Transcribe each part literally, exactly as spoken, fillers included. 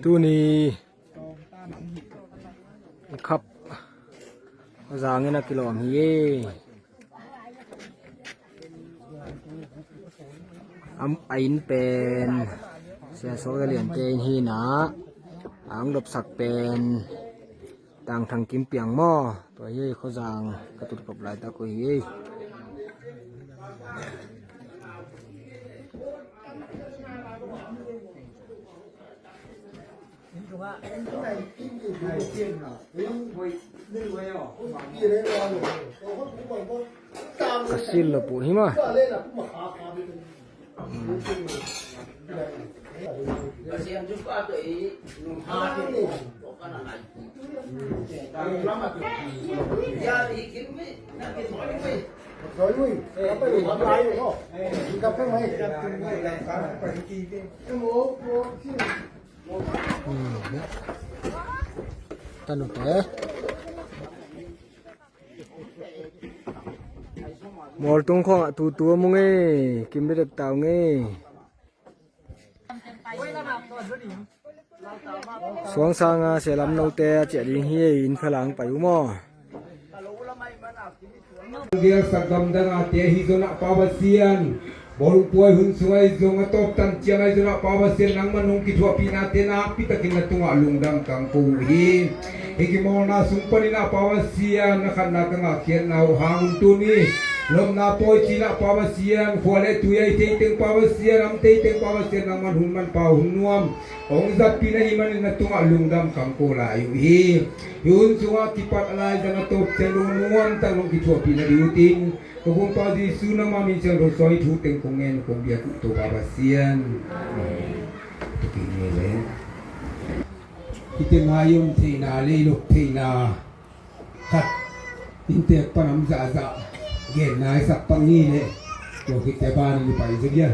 Tuni khap zangin a kilawm hi e. Am a inn pen Sia Suak Za Lian te inn hi na, a ang dopsak pen Tang Thang Kim Piang maw? Tua hi ei, khuazang ka tutkop laitak uh hi ei. Ka sil lo pu hi ma. Tanu te. Mualtung khawngah tutu a mu ngei, Kim Bia Dek Tau ngei. Suangsanga Sia Lam Note a ciah ding hi ei, inn khalang pai uh maw? Gelsak gamdang a te ahi zongah Pa Pasian, bawlung puai hun sung ahi zong a tawptan ciang ahi zongah Pa Pasian nangman hong kithuahpihna te nakpi takin na tungah lungdam kang ko uh hi. Hih kimawlna sung panin ah Pa Pasian, na khatna ka ngahkhiatna uh hang un tuni lopna pawi cin ah Pa Pasian, khua le tui ahi thei teng Pa Pasian, am thei teng Pa Pasian, nangman hun manpha hun nuam hong zatpih na hih manin na tungah lungdam kang ko lai uh hi. Hih hun sungah kipat a laizang a tawp ciang dong nuamtak nong kithuahpih nading uh tin, ka Gumpa Jesu nangma min ciang dong suang hih thu teng kong ngen kong biak uh Topa Pasian. Amen. Tukin nge le. Hihte ngai om theihna, leilok theihna khat inntek pan am zahzah genna i sak pang hi leh, tua khit teh a ban in i pai zia.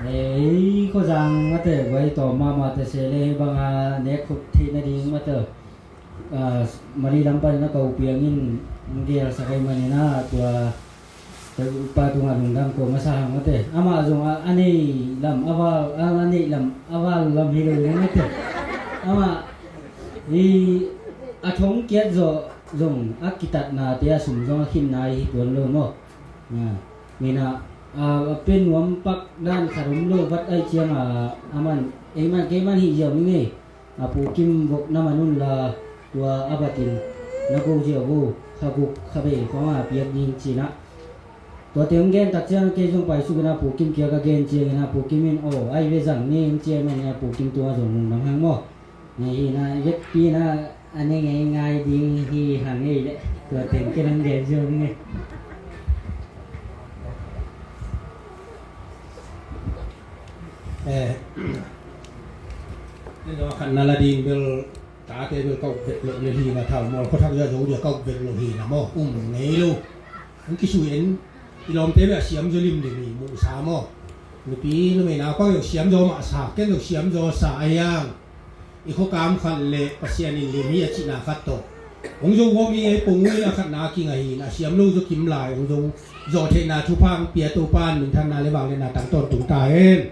Ei, khuazang mate guai tawm mahmah teh se le, hih banga nek khut theih nading mate, ah, Mali lam panin a ko piangin gelsak ahih manin ah, tua Topa tungah lungdam ko masa hang mate. Amah zong a, a nei lam a val, a, a nei lam a val lam hi lo ding mate. Amah i a thong kiat zawh zong a kitatnate a sum zong a khimna hi tuan lo maw? Nina a, a pen nuam pak dan khat om lo vat ahi cianga, aman eiman keiman hih ziau ni ngei. A Pu Kim vok na man unla, tua a batin na go ziau vo, kha guk kha bei khawng a piak ding cinah. Tua teng gen tak ciang kei zong paisuk inah Pu Kim kiak a gen cianginah Pu Kim in, aw, ai ve zang ni in cianginah Pu Kim tungah zong lungdam hang maw? Ngai hinah i vekpi inah a ne ngei ngai ding hi hang ei leh, tua teng kei nang gen ziau ni ngei. Eh, ken zong a khatna la ding bel tate bel ka uk vet loh le hi na, thau mual khuathak zia zo dia ka uk vet loh hi na maw, um ngei lo. An kisui en i lawmte bel a siam zaw limlim i muhsa maw. Nupi numei naupang zong siam zaw mahsa, ken zong siam zaw sa a hiang. I khuakam khat le Pasian in lim hi a cihna khat tawh hong zo gawm hi. Ei pong uh in a khatna a king ahi na, a siam lo zaw kim lai hong zo zawh theihna thupha hong pia Topa in minthanna le vangliatna tang tawntung ta hen.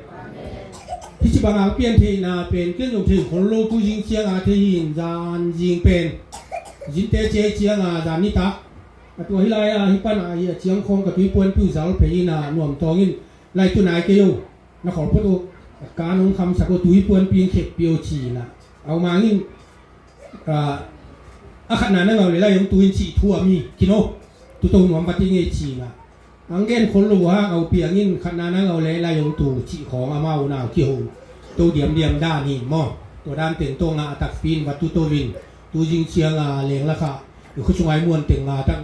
Hih ci banga hong pian theihna pen ken zong thei khol lo, tu zing cianga thei hi in zan zing pen zinte cia hi cianga zan nitak a tua hi lai-a hih pana hi a ciang khawng ka tuipuanpi uh zal phei ina nuam tawng in lai tu nai kei o. Na khol phot uh, ka nong khamsak uh, tui puanpi in kheppi uh ci-in ah. Au mang in, ah, a khatna na ngau le lai hong tu in cih thu a mi kin aw, tu to nuam va ti ngei ci-in ah. Ang gen khol lo uh hang au piang in khatna na ngau le lai hong tu cih khawng amau nau kiho to diamdiam dan hi maw. Tua dan teng to ngah a takpi in va tu to in, tu zing cianga leng lakah i khuasung ai muan teng nga tak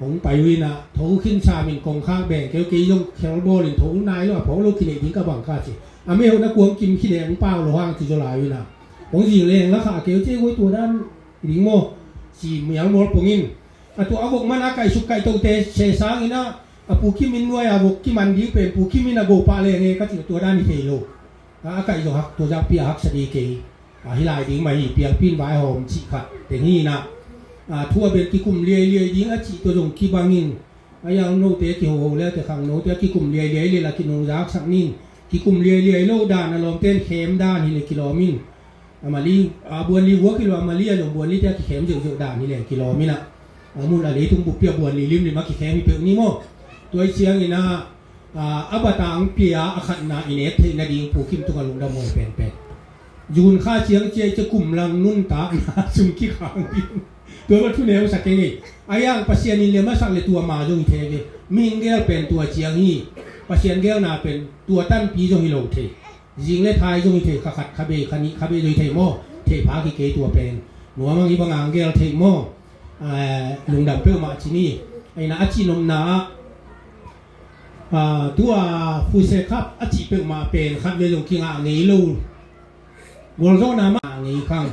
hong pai uh inah, tho khin sam in kongkhak beng keu, kei zong khelbawl in tho nai lo a, pho lo kineih ding ka bang ka ci. A mei hona kuang kim khin e, hong pau lo hang ci zaw lai uh inah. Hong zing leng lakha keu ci e, guai tua dan ding maw, ci mial mawl pong in. A tua a vok man a kaihsuk kaihtote se sang inah, a Pu Kim in nuai a vok kiman ding pen Pu Kim in a go pah leng e ka ci, tua dan hi thei lo. A, a kaih zaw hak, tua zakpi a haksa ding kei. a hi lai ding mah hi, piangpin vaihawm cih khat teng hi inah, a, thu a bel kikum liailiai ding a cih tawh zong kibangin, a iang note kihoho le te khang note a kikum liailiai le la kinungzaksak nin, kikum liailiai lo dan a lawmten khem dan hi le kilawm in, a mali a buanli hua kilo a mali a zong buanli te a kikhem zeuhzeuh dan hi le kilawm inah, a mun a leitung buppi a buanli limlim a kikhem hi peuh ni maw? Tua hi cianginah, a, a batang pia a khatna i nek theih nading Pu Kim tungah lungdam huai penpen. June kha ciang ciai cia kum lang nuntakna sung kikhang ding. Tua va thu neu sak keng ei. A iang Pasian in lem a sak le tua ma zong hi thei ve. Mihing gel pen tua ciang hi. Pasian gelna pen tua tanpi zong hi lo thei. Zing le thai zong hi thei, kha khat kha bei kha nih kha bei zong hi thei maw? Thei pha kikei tua pen. Nuam ang hi bang ang gel thei maw? A, lungdam peuhmah ci ni. Aina a ci nopna ah, a, tua fuse khap a cih peuhmah pen khat ve zong kingah ngei lo. Gualzawhna mah ngei khang.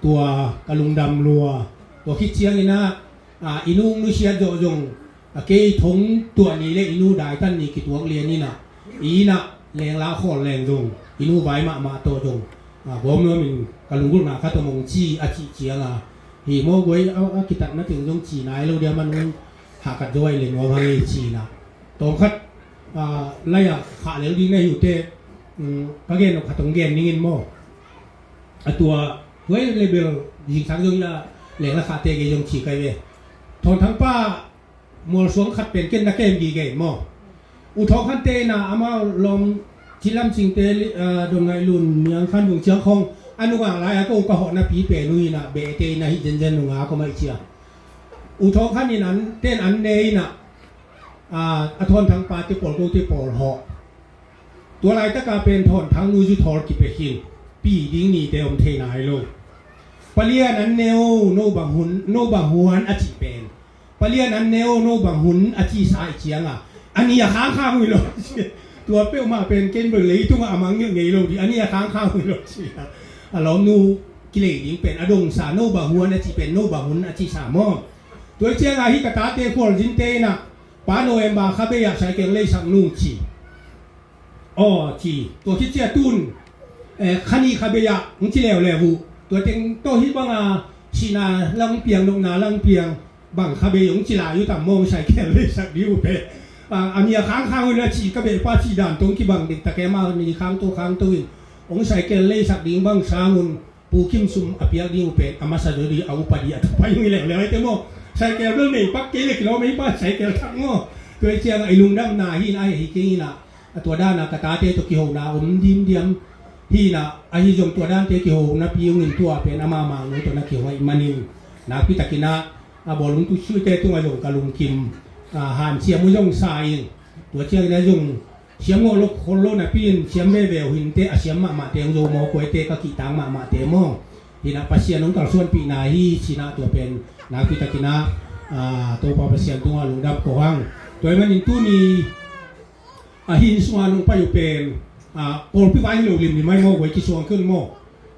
Tua ka lungdam lua. Tua khit cianginah, a, i nung nusiat zawh zong, a, kei thong tuah ni le i nu daitan ni kituak lian inah, i inah lengla khawl leng zong i nu vai mahmah tawh zong, a, gawm nuamin ka lunggulhna khat a mong ci a cih cianga, hi maw guai a, a kitatna teng zong ci nai lo dia man un hakat zo ai le nuam hang ei ci inah. Tawm khat, a, lai-ah khah lel ding na hi uh teh, um, ka gen nop khat hong gen ning in maw? A tua, huai le bel zingsang zong hi a, lengla khahte gei zong ci kai ve. Thawn Thang pa mualsuang khat pen ken na kem gige maw? U Thawng Khan te inah amau lawm Cin Lam Cing te, a, Don Ngaih Lun, Niang Khan Vung Ciang khong a nungak lai-a ko ka hawhna pi pen uh inah behte inah hih zenzen nungak ko maih cia. U Thawng Khan in an, ten an ne inah, a, a Thawn Thang pate pawl kote pawl hawh. Tua laitaka pen Thawn Thang nu zu thawl kipia khin, pi ding nite om thei nai lo. Palian an ne o, no bang hun, no bang huan a cih pen. Palian an ne o, no bang hun a cihsa i cianga, a ni a khangkhang uh hi lo. Tua peuhmah pen ken bel leitungah a mangngilh ngei lo dih, a ni a khangkhang uh hi lo ci a. A lawmnu kilei ding pen a dongsa, no bang huan a cih pen, no bang hun a cihsa maw? Tua i cianga hi ka tate khualzinte inah, pa November kha bei-ah cycle leisak nung ci. Aw ci, tua khit cia tun, eh, kha nih kha bei-ah hong ci leuleu uh. Tua teng tawh hi banga sihna lang piang, nopna lang piang, bang kha bei hong ci lai uh tam maw, hong cycle leisak dih uh pe. A, a mi a khangkhang uh na ci ka beh pa ci dan tong kibang diktak e, ma ni khangto khangto in hong cycle leisak ding bang sang un, Pu Kim sum a piak ding uh pen a masa zo dih, a upa dih, a tapa ding uh hi leuleu aite maw? Cycle bel nei pak kei le kilawm ei pa cycle thak maw? Tua i cianga i lungdamna hi inah, a hi kei inah, a tua dana ka tate tawh kihona om dimdiam hi inah, ahi zong tua dante kihona pi ungin tua pen amah mangno tawh na kiho ahih manin, nakpi takinah a bawlung tu suite tungah zong ka lungkim, a, hanciam uh zong sa in, tua cianginah zong siam ngawh lo khol lo napi in siam veve uh hinte, a siam mahmahte hong zo maw, kuaite ka kihtak mahmahte maw? Hinah Pasian hong kalsuanpihna hi cinah tua pen nakpi takinah, a, Topa Pasian tungah lungdam ko hang. Tua ahih manin tuni a hin sunga nong pai uh pen, a, pawlpi vai hi lo limlim ai maw, guai kisuang kei un maw?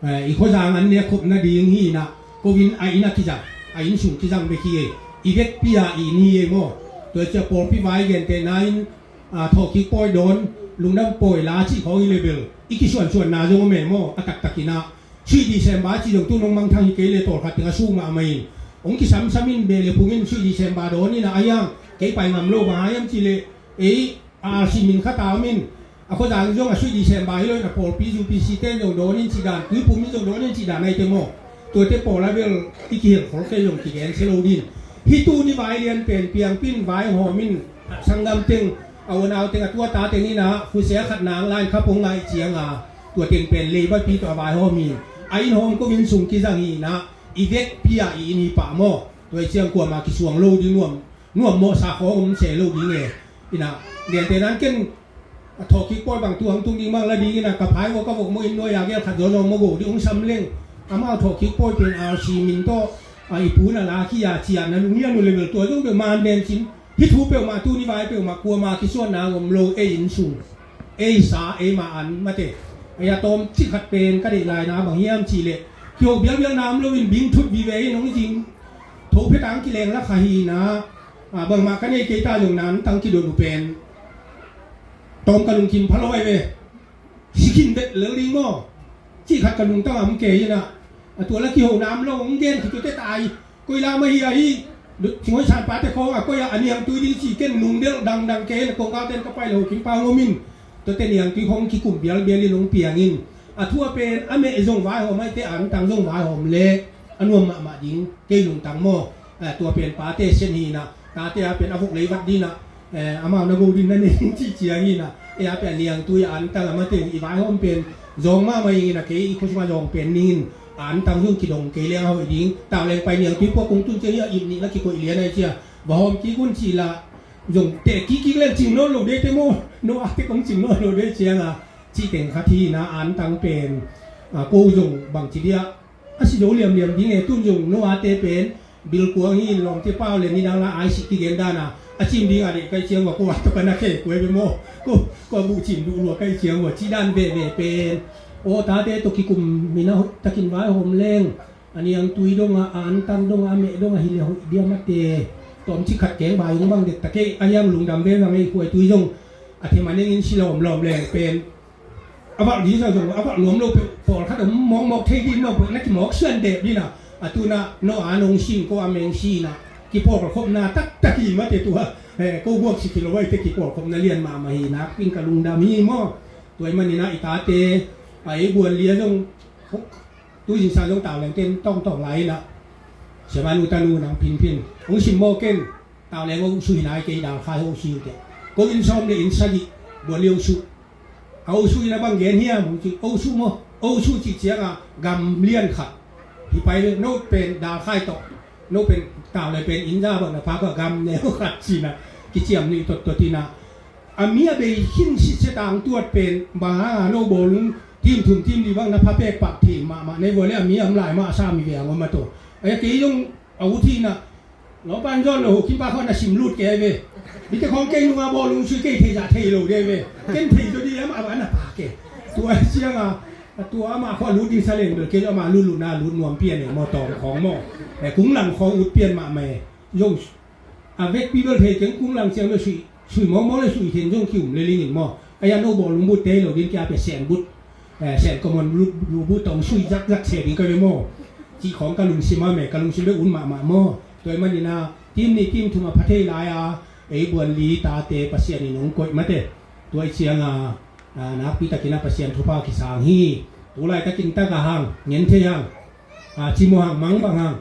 Eh, i khuazang an nek khop nading hi inah, ko in a inn a kizang, a inn sung kizang bek hi ei. I vekpi-a i inn hi ei maw? Tua cia pawlpi vai gentehna in, a, thawhkik pawi dawn, lungdam pawi la cih khawng hi le bel i kisuansuanna zong om e maw? A taktakinah sui December cih zong tu nong mangthang hi kei le tawlkhat teng a suk mahmah in, hong kisamsam in beh le phung in sui December dawn inah a hiang kei pai ngam lo bang a hiam cih le, ei, a, R C min khat a om in, a khuazang zong a sui December hi lo in a pawlpi U P C ten zong dawn in cih dan, tuiphum in zong dawn in cih dan aite maw? Tuate pawl a bel i kihel khol kei zong kigen sia lo din. Hih tuni vai lian pen piangpin vaihawm in, sanggam teng, a unau teng, a tuata teng inah, khusia khat nang lain khap hong ngai cianga, tua teng pen leibapi tawh a vaihawm hi. A inn hawm ko inn sung kizang hi inah, i vekpi-a i inn hi pah maw? Tua i ciang kuamah kisuang lo ding nuam nuam mawhsa khawng om se lo ding e. Inah, liante nan ken a thawhkik pawi bang tu hang tung ding bang la ding inah ka phai maw ka vok maw in nuai a gel khat zawzaw maw go ding hong sam leng. Amau thawhkik pawi pen R C min tawh, a, i pu na la khi a ciah na lunghian uh level tua zong beuh man den cin. Hih thu peuhmah tuni vai peuhmah kuamah kisuanna om lo ei inn sung. Ei sa, ei ma an mate. Ei a tawm cik khat pen ka deih laina bang hiam cih leh kiho bialbialna om loin bing thut vive in hong zing tho phetang kileng la kha hi inah, a, bangmah ka nei kei ta zong nan tang kidon uh pen tawm ka lungkim pha lo ai ve. Sikhin vet lel ding maw? Cih khat ka lungtang a om kei in ah, a tua la kiho nam lo hong gen khit ute tai. Koi lam ahi a hi, Singhoih San pate khawng a koi ah a niangtui ding ci ken nungdelh dangdang kei in ah, kongkau ten ka pai lo, Kimpa hong om in. Tuate niangtui khawng kikum bialbial in hong piang in. A thu a pen a meh zong vaihawm, a ite antang zong vaihawm leh a nuam mahmah ding kei lungtang maw. Eh, tua pen pate sian hi in ah, tate a pen a vok lei vat ding in ah, eh, amau na go ding na nei ding cih ciang hi in ah, eh, a pen a niangtui a antang a mate i vaihawm pen zawng mahmah hi in ah, kei i khua sungah zawng pen ning in, a antang zong kidong kei leng a hoih ding. Tauleng pai niangtui puak kong tun ciang hi a, ip nih la kikoih lian ahi cia, va hawm kik un cih lah zong teh kik kik leng cing nawn lo dei te maw, Noah te kong cing nawn lo dei ciang a, cih teng khat hi in ah, a antang pen, a, ko zong bangci dia a si zo liamliam ding e. Tun zong Noah te pen bilkuang hi in, lawmte pau le nidang la Isaac kigen dan a, a cim ding a deih ka hih ciang ua, ko a tawh ka na khe kua ve maw, ko, ko a buh cim duh lua ka hih ciang ua, cih dan veve pen. Aw, tate tawh kikum in ah hoih takin vaihawm leng, a niangtui dong a, a antang dong a, a meh dong a hi leh hoih diam a te. Tawmcik khat keng bai hong bang det ta kei a, hiang lungdam ve vang ei, khuaitui zong a them a neng in si lawmlawm leng pen a valh ding sa zong, a valh nuam lo peuh pawlkhat om mawkmawk thei ding mawk peuh na kimawk suan dep ding a. A tun ah Noah nong si in, ko a meng si in ah, kipawlkhopna taktak hi mate tua. Eh, ko guak si kilo ai te, kipawlkhopna lian mahmah hi, nakpi in ka lungdam hi maw. Tua ahih manin ah i tate, a, ei Buan Li a zong, tu zingsa zong tauleng ten tawngtawng lai in ah, Siamah nu tanu nang phinphin hong sim maw ken. Tauleng a usu hi nai, kei Dalkhai a usu hi teh. Ko inn sawm le inn sagih, Buan Li a usu. A usu in a bang gen hiam hong ci, a usu maw, a usu cih ciang a gam lian khat hi pai ve. No pen Dalkhai tawh, no pen tauleng pen inn za bang na pha ko, gam neu khat ci in ah kiciam nih tottot in ah, a mi a bei khin sitset a hong tuat pen bang hang a, no bawlung tim thum tim li bang na pha pek pak thei mahmah nei vua leh, a mi a om lai mah a sa mi ve a ngom a to. A kei zong a ut hi in ah, Lawmpa in zawn lo, Kimpa khawng na sim lut kei ve. Mite khawng kei nunga bawlung sui kei thei zah thei lo dei ve. Ken thei zaw ding, amah a na pha kei. Tua ciang a, a tua amah khawng a lut ding sa leng bel kei zong amah lutlutna lut nuam pian e maw, tawm khawng maw. Eh, kung lang khawng ut pian mahmah e. Zong a vekpi bel thei keng, kung lang ciang bel sui, sui mawkmawk le sui khen zong ki-um le ling in maw. Ahi a, no bawlung but te hi lo ding, kia pe sen but, eh, sen komon lu, lu but tawh sui zakzak se ding ka ve maw. Cih khawng ka lungsim a me, ka lungsim bek un mahmah maw. Tua ahih manin a, tim nih tim thum a pha thei lai a, ei Buan Li tate Pasian in hong koih mate. Tua ahih ciang a, a, nakpi takin a Pasian thupha kisang hi. Tu laitakin tak a hang, ngen thei hang, a, cimawh hang, mang bang hang,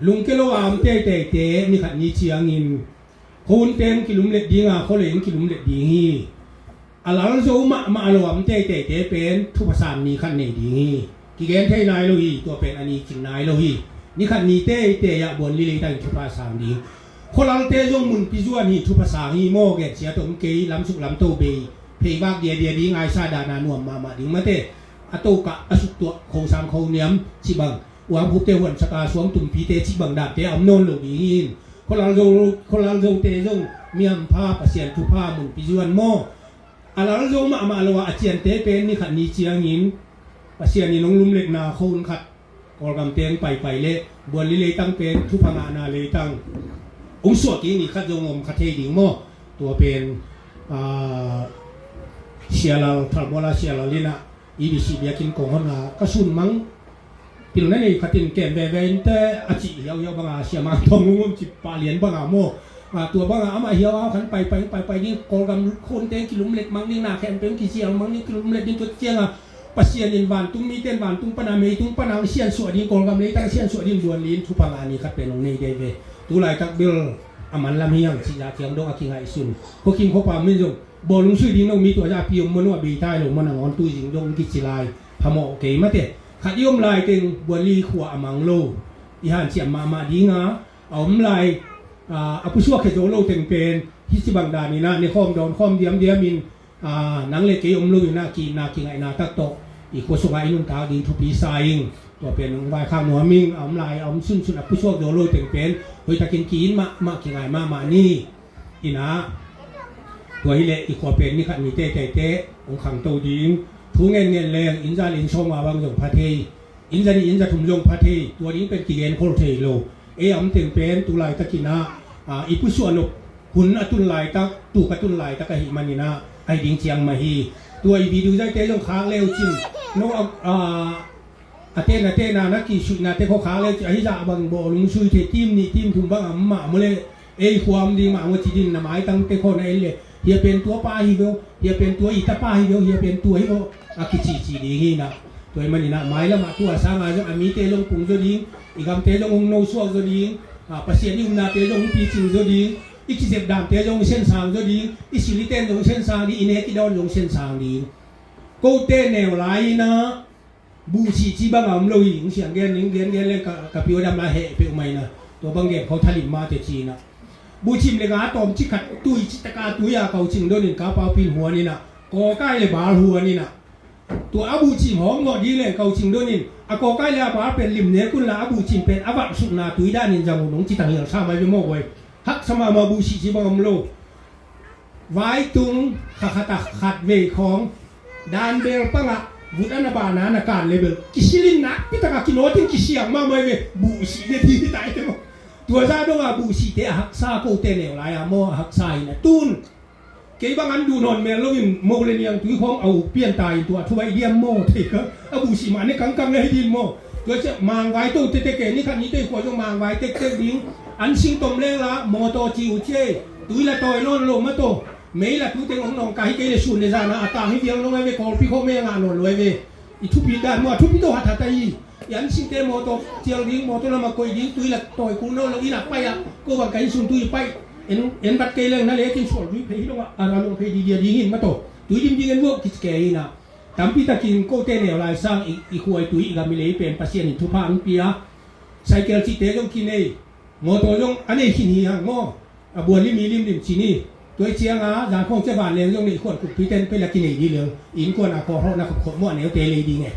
lungke lo a om teiteite ni khat ni ciangin, khuahun teng kilumlet ding a, khualei in kilumlet ding hi. A lal zo mahmah lo a om teiteite pen thupha san ni khat nei ding hi. Kigen thei nai lo hi, tua pen a ni cing nai lo hi. Ni khat ni teitei ah Buan Li leitang in thupha sang ding. Khualalte zong munpi zuan hi, thupha sang hi maw, gen ciat om kei, lamsuk lamto bei, phei vak diadia ding, aisa dan a nuam mahmah ding mate. A tokah a suktuah khosang khoniam cih bang, uangphukte huansak a suang tumpite cih bang dante a om nawn lo ding in. Khualal zo, khualal zote zong mi hampha, Pasian thupha, munpi zuan maw. A lal zo mahmah lo a, a ciante pen ni khat ni ciangin Pasian in hong lumletna khuahun khat Kawlgam teng paipai leh Buan Li leitang pen thupha ngahna leitang hong suah kik ni khat zong om kha thei ding maw. Tua pen, ah, Sia Lal, Thalmuala Sia Lal in a, E B C biakinn kong hon a, ka sun mang pilna nei khat in kem veve in teh a cih hiauhiau bang a, Sia Mang Thawng Hung Om cih pa lian bang a maw. A, tua bang a amah hiauhiau khat in paipai, paipai ding, Kawlgam khuahun teng kilumlet mang ding, na khempeuh kicial mang ding, kilumlet ding, tua ciang a Pasian in vantung mite in vantung pan a, meitung pan a hong siansuah ding, Kawlgam leitang siansuah ding, Buan Li in thupha ngah ni khat pen hong nei dei ve. Tu laitak bel a manlam hi hang cih zah ciang dong a kingaihsun. Khuakhim khuapa min zong bawlung sui ding no mi tua zah pi om maw, no a bei tai lo maw, nangawn tu zing dong kici lai, phamawh kei mate. Khat i om lai teng Buan Li khua a mang lo, i hanciam mahmah ding a, a om lai, a, a pusuak khia zo lo teng pen hih ci bang dan in a ne khawm dawn khawm diamdiam in, a, nang le kei om lo in a, ki-itna kingaihna tak tawh i khua sungah i nuntak ding thupi sa ing. Tua pen hong vaikhak nuam ing. A om lai, a om sunsun, a pusuak zo lo teng pen hoihtakin ki-it mahmah, kingai mahmah ni. Inah tua hileh i khua pen ni khat ni teitei teh hong khangto ding. Thu ngenngen leng inn za le inn sawm a bang zong pha thei, inn za nih inn za thum zong pha thei. Tua ding pen kigen khol thei lo. Ei a om teng pen tu laitakin ah, a, i pusuah nop hun a tun laitak, tuk a tun laitak ahih manin ah, ahi ding ciang mah hi. Tua i video zaite zong khak leu cin, no a, a, a ten a ten a na kisuihnate kho khak leu cin, ahi zah bang bawh lung sui thei, tim nih tim thum bang a mah mu le, ei khuam ding mah mu ci din na maitangte kho na en le, hia pen tua pa hi veu, hia pen tua i tapa hi veu, hia pen tua hi veu, a kicici ding hi na. Tua i maninah mailamah tua sanga zong a mite zong pung zaw ding, i gamte zong hong nosuak zaw ding, a, Pasian i umnate zong hong picing zaw ding, i kizep dante zong sensang zaw ding, i siliten zong sensang ding, i nek i dawn zong sensang ding. Kote neu lai inah buhsih ci banga om lo hi, hong siang gen ning gen gen leng ka, ka pio dam lai heh peuh mai na. Tua bang gen khau thalim mate ci inah buhcim le nga tawm ci khat tui ci taka tui a kau cing donin ka paupin huan inah kawkai le bal huan inah tua a buhcim hawm ngawh ding leng kau cing donin a kawkai le a bal pen lim nek un la a buhcim pen a valh sukna tui danin zang un hong ci tang hial sa mai ve mawk uai. Haksa mahmah buhsih ci bang om lo. Vaitung kha khat a khat vei khawng dan bel pangah vut a na bana na kan le bel kisilin nakpi takah kinawtin kisiang mahmah ve buhsih le ding hi ta i te maw. Tua zah dongah buhsihte a haksa kote neu lai-a maw a haksa hi na tun. Kei bang an duh nawn mel loin mo le niangtui khawng a uk pian ta in tua a thubaih diam maw thei ka a buhsih mah ne kangkang le hi din maw. Tua ciah mangvai to tete ke ni khat ni tei khua zong mangvai tektek ding an sing tom leng la mawtaw ci uh ciei tui la tawi nawn lo ma taw. Mei la tu teng ong nawng ka hi kei le sun le zana a tang hi vial nong ai ve kawlpi khawh mei a ngah nawn lo ai ve. I thupi dan maw a thupi to hathat ahi. I an singte mawtaw cial ding mawtaw lama koih ding tui la tawi kul nawn lo inn ah pai ah ko bang ka inn sung tui pai. En, en vat kei leng na le kin sual tui phei hi dong ah a lung phei didia ding in ma taw tui dim ding en vuak kici kei hi na. Tampi takin kote neu lai sang i, i khuai tui i gam i lei pen Pasian in thupha an pia. Cycle cihte zong kinei. Mawtaw zong a nei khin hi hang maw. A buan lim i limlim ci ni. Tua i cianga zan khawng cia van leng zong nei khuan kukpi ten pei la kinei ding leng. Innkuan a kawhrawhna khopkhop maw a neute lei ding e.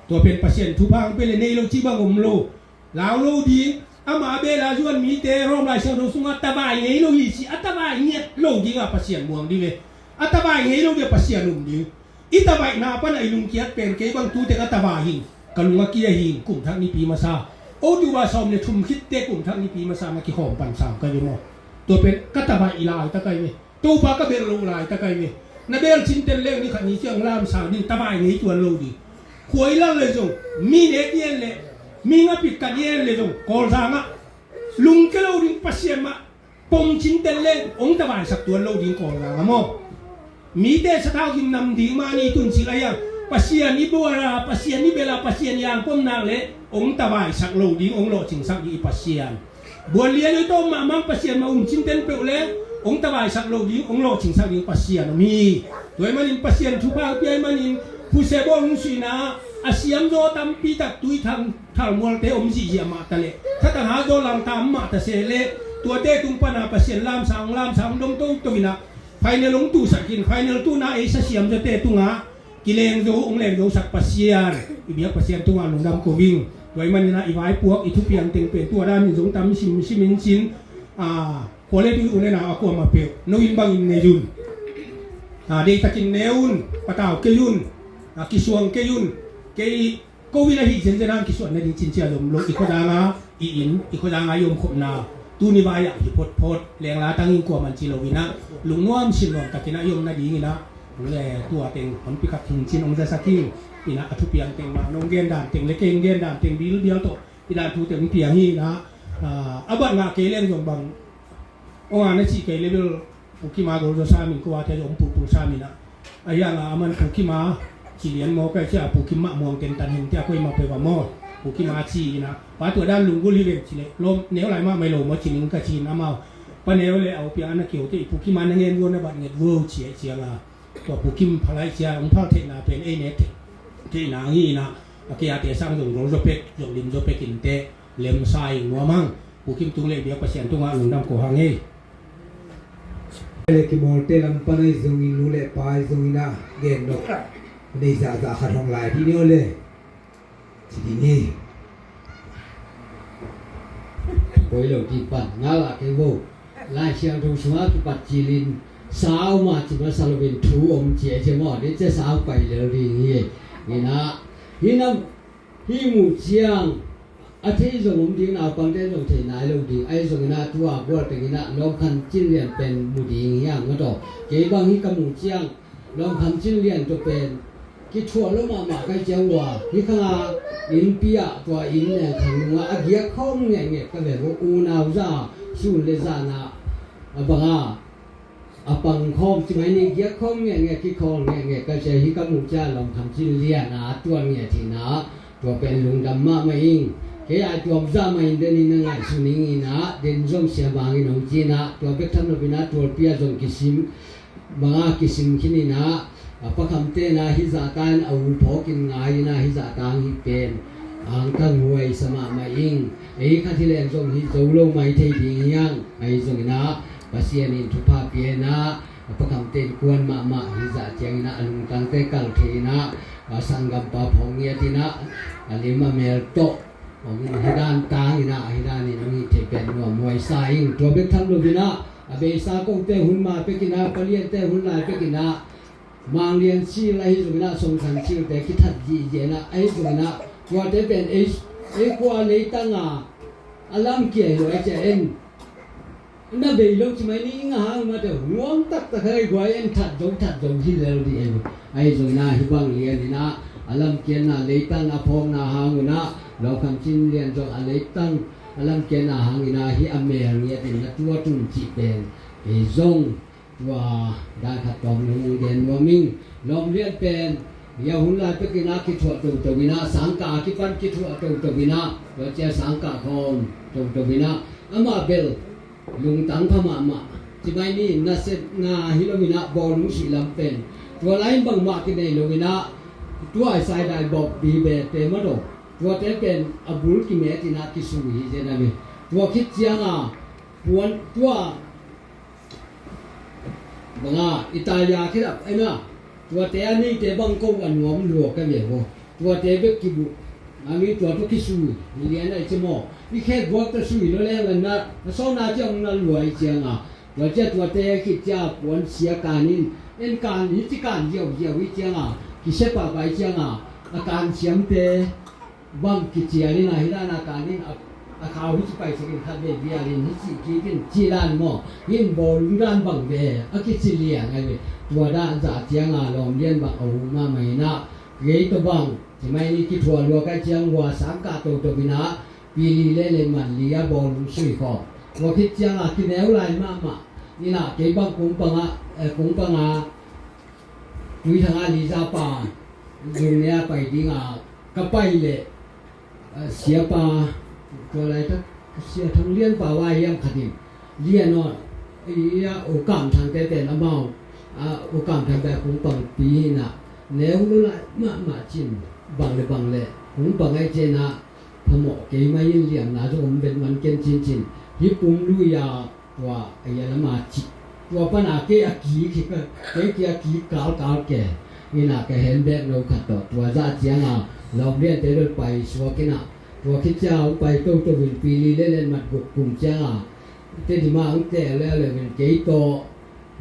Tua pen Pasian thupha hang pei le nei lo ci bang om lo. Lau lo ding. Ama bela zuan mite Rom Lai Siangtho sungah tavai ngei lo hi ci a tavai ngiat lo ding a Pasian muang ding e. A tavai ngei lo ding a Pasian um ding. I tavaihna pana i lungkiat pen kei bang tu teng a tavai hing ka lung a kia hing kum thak nipi masa. O tu ba sawm le thum khitte kum thak nipi masa na kikhawm pan sam ka ve maw. Tua pen ka tavaih i lai ta kai ve. Topa ka bel lo lai ta kai ve. Na bel cin tel leng ni khat ni ciang lam sang ding tavai ngei tuan lo ding. Khuai lal le zong mi nek i en le mi ngapit kat i en le zong Kawlzang ah lungke lo ding Pasian mah pom cin tel le ong tavaisak tuan lo ding Kawlzang a maw. Mite sathau gim nam ding mah ni tun cil a hiang Pasian i buala Pasian i bela Pasian i angpom nak le ong tavaisak lo ding ong lawhcingsak ding i Pasian. Buan lian oi tawm mahmah Pasian mah um cin ten peuh le ong tavaisak lo ding ong lawhcingsak ding Pasian om hi. Tua i manin Pasian thupha pia i manin phuse bawl hong suina a siamzaw tampi tak tui thang thalmualte om zihziah mah ta leh thatang hazaw langta om mah ta se leh tuate tung pana Pasian lamsang lamsang dong toto inah final hong tuhsak in final tuna ei sa siamzawte tungah kileng zo hong leng zosak Pasian i biak Pasian tungah lungdam ko ving. Tua i maninah i vaipuak i thupiang teng pen tua danin zong tam sim sim in cin a khuale tui un enau a kuamah peuh no in bangin nei un. A deihtakin ne un patau kei un. A kisuang kei un. Kei Covid ahi zenzen hang kisuan nading cincia zom lo i khuadanga i in i khuadanga i omkhopna tuni vai-ah hi photphot lengla tangin kuaman ci lo inah lungnuam sinnuam takinah i om nadinginah le tua teng honpi khat hing cin ong zasak hi. Inah a thupiang teng mah nong gendan teng le kei ong gendan teng bilbial tawh i dan thu teng piang hi inah a bat ngah kei leng zong bang Ong a na cih kei level Pu Kim a gol zaw samin ko a thei om pulpul samin ah. A hiang a aman Pu Kim a ci lian maw kai cia Pu Kim mah muang tentan hin tia koi mah pei va maw. Pu Kim a ci ina pa tua dan lunggul hi ven ci le lom neu lai mah mai lo maw ci ning ka ci in amau pa neu le au pia ana keu te i Pu Kim a na ngen vuo na bat nget vuo ci ai ciang a. Tua Pu Kim phalai cia ong phal theihna pen ei ne theihna ngi ina a kia te sang zong gol zaw pek zong lim zaw pek in te lem sa ing nuam hang. Pu Kim tung le bia Pasian tungah lungdam ko hang ei. Le kimawlte lam pan ahi zongin nu le pa ahi zongin ah gen dok nei zahzah khat hong lai dih ni aw le. Ci dih ni. Koi lo dih pan nga lah kei vo. Lai Siangtho sungah kipat cilin sau mah ci masa loin thu om ci a ci maw dih cia sau pai lel ding hi. Ina hinam Hih muh ciang a thei zong om ding naupangte zong thei nai lo ding ahi zongin ah tua gual tengin ah lawmkhan cin lian pen mu ding hiang maw taw. Kei bang hi ka muh ciang Lawm Kham Cin Lian tua pen kithuah lo mahmah ka hih ciang ua, hih khang a innpi ah tua inn leng khang nungah a giak khawm ngekngek ka ve uh. Unau za sun le zan ah a bang a a pang khawm ci mai ni, giak khawm ngekngek, kikhawl ngekngek ka hih ciang, hih ka muh ciang Lawm Kham Cin Lian a tuan nget hi in ah, tua pen lungdam mahmah ing. Kei a tuam zah mah in den in na ngaihsun ing in ah, den zong siamang in hong ci in ah, tua bek tham lo in ah tualpi ah zong kisim, bang a kisim khin in ah, a Pa Kham te in ah hih zah ta in a u phawk in ngai in ah, hih zah ta hong hih pen angtang huai sa mahmah ing. Ei khat hi leng zong hih zo lo mai thei ding hi hang. Ahi zongin ah Pasian in thupha pia in ah, a Pa Kham te in kuan mahmah, hih zah ciangin ah a lungtangte kal thei in ah, a sanggampa phawk ngiat in ah, a lim a mel tawh hong hi dan tang in ah, ahi dan in hong hih thei pen nuam huai sa ing. Tua bek tham lo in ah, a beisa kote hun ma pek in ah, paliante hun lai pek in ah, Mang Lian Sil ahi zongin ah, Song San Sil te kithat zihziah in ah, ahi zongin ah, tuate pen ei, ei khua leitang a a lam kia hi lo, ei cia en na vei lo ci mai ni, ing a hang mah teh nuam taktak hei guai en, that zo that zo hi lel dih en. Ahi zongin ah hih bang lian in ah a lamkiatna, leitang a phawkna hang un ah, Lawm Kham Cin Lian zong a leitang a lamkiatna hang in ah hih a mel ngiat in na tuat un cih pen ei zong tua dan khat tawm nung gen nuam ing. Lawm Lian pen hih a hun lai pek in ah kithuah toto in ah, sangkah a kipan kithuah toto in ah, tua cia sangkah khawm toto in ah, amah bel lungtang pha mahmah. Ci mai ni, nasepna hi lo in ah bawlung suih lam pen tua lai in bangmah kinei lo in ah, tua a saidai bawk bibete mah lo, tuate pen a bul kimet in ah kisui hi zen a mi. Tua khit ciang a puan tua bang a i taya khedap en a, tuate a neite bang ko a nuam lua ka ve vo. Tuate bek kibuh a mi, tua tawh kisui lian a i ci maw. I khe guak tawh sui lo leng a na, a sawna ciang na lua i ciang a, tua cia tuate khit cia puan sia kan in, en kan hi ci kan ziauziau i ciang a, kisia pahpah i ciang a, a kan siamte bang kicial in a, hi dan a kan in a, a khau hi ci paisak in khat vei vial in hi ci kik in ci dan maw. Hi in bawlung dan bang ve a kici liang a hi ve. Tua dan zah ciang a Lawm Lian bang a hum mahmah in ah, kei tawh bang ci mai ni, kithuah lua ka hih ciang ua sangkah toto in ah, pi li le le man li a bawlung sui khawm. Tua khit ciang a kineu lai mahmah in ah, kei bang kung pang a, eh, kung pang a Tuithang a Liza pa Zung ne a pai ding a ka pai leh, a, siapa, tua laitak Sia Thang Lian pa va hiam khat in, Lian aw, i a U Kam Thang te pen amau, a, U Kam Thang te a kung pang pi hi in ah, neu lo lai mahmah cin, bang le bang le kung pang ai cin ah, phamawh kei mai in, liamna zong om vet man ken cincin, hih pum lui a tua a ia lama cik. Tua pana kei a kik hi ka, kei kia kik kalkal ke. Ina ka hen bek no khat tawh tua zah cianga Lawm Lian te bel pai suak ina. Tua khit cianga hong pai toto in pi li le len mat guk kum cianga Tedim ah hong teh leuleu in kei tawh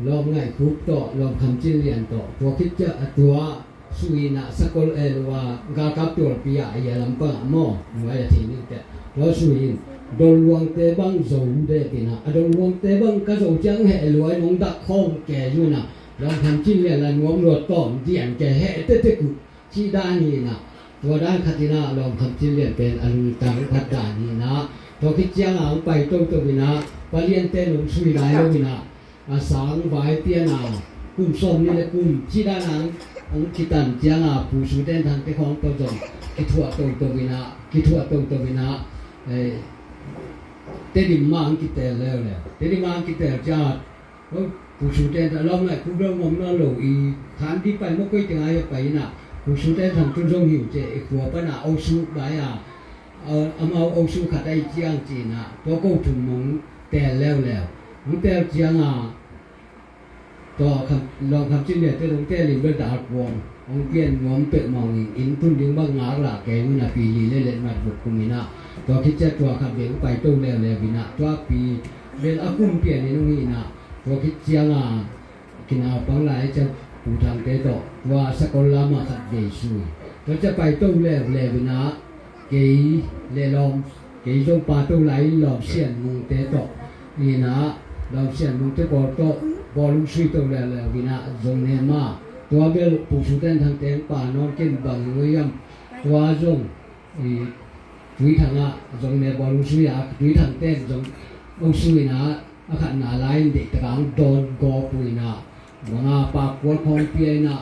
Lawm Ngaih Khup tawh Lawm Kham Cin Lian tawh tua khit cianga tua sui in ah sakol el uh a galkap tualpi ah a ia lampang ah maw, nuai a thei ning teh. Tua sui in Dol Luangte bang zo dek in ah, a Dol Luangte bang ka zo ciang heh luai nong dak khawng ke zu in ah, Lawm Kham Cin Lian la nuam lua tawm dian ke heh tetek uh cih dan hi in ah, tua dan khat in ah Lawm Kham Cin Lian pen a lungtang phat dan hi in ah, tua khit cianga hong pai toto in ah, Pa Liante nong sui lai lo in ah, a sang vai pian a kum sawm nih le kum cih dan a hong kitan cianga Pu Su Ten Thang te khawng tawh zong kithuah toto in ah, kithuah toto in ah, eh, Tedim mah hong kitel leuleu. Tedim mah hong kitel cianga, oh, Pu Su Ten Thang Lawm Ngaih Khup lo ngom na lo i khan di pai maw, koi teng a hia pai in ah, Pu Su Ten Thang tun zong hi uh ci, i khua pana Osu bai a, a, amau Osu khat ahi ciang ci in ah, tua ko thum hong tel leuleu. Hong tel cianga tua Kham, Lawm Kham Cin Lian te hong tel in bel dal kuang hong pian nuam peuhmah in, inn tun ding bang ngak lah kei in ah, pi li le let mat vuk kum in ah, tua khit ciang tua khat vei hong pai to leuleu in ah, tua pi bel a kum pian in hong hi in ah, tua khit cianga kinaupang lai ciang Pu Thangte tawh tua sakol lamah khat vei sui. Tua ciang pai to leuleu in ah, kei le Lawm, kei zong pa to lai in Lawm Sian Mungte tawh in ah, Lawm Sian Mungte pawl tawh bawlung sui to leuleu in ah, zong ne mah Tua bel Pu Su Ten Thang teng pa nawn ken bang i ngoi am. Tua zong i Tui Thang ah zong ne bawl hong sui a, Tui Thang ten zong hong sui na, a khatna lai in deih taka hong dawn gawp uh ina, banga pakkual khawng pia ina,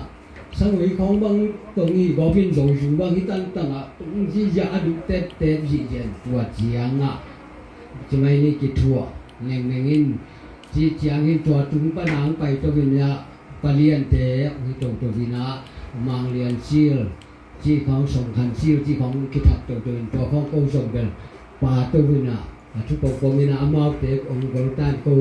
sangui khawng bang tong i gawp in zo zu bang hi tangtang ah, tong zihziah a duh teptep zihziah in tua ciang ah ci mai ni kithuah nengmeng in, ci ciang in tua tung pan a hong pai to in ah, paliante hong hi toto in ah, Mang Lian Sil ci khawng, Song Khan Sil ci khawng kithak toto in tua khawng ko zong bel pa to in ah, a thu pongpong in ah, amaute hong gol tan ko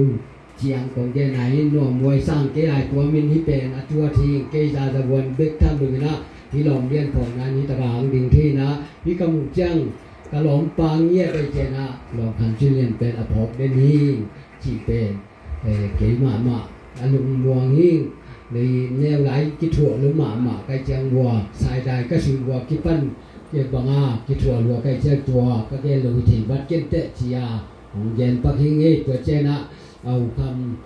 ciang kong gen a hi. Nuam huai sang kei ai tua min hi pen a tuat hi. Kei Za Za Vuan bek tham dong in ah, hi lawm lian phawkna in hi taka hong ding thei in ah, hi ka muh ciang ka lawmpa ngiat ai cian ah, lawm Khan Sil lian pen a phawk den hi cih pen, eh, kei mahmah a lungmuang hi. Lei neu lai kithuah lo mahmah kai ciang vua, saidai ka sui vua kipan, ke banga kithuah lua kai ciang tua ka gen lo hi thei vat ken teh ci a hong gen pak hi ngei. Tua cian ah, au kham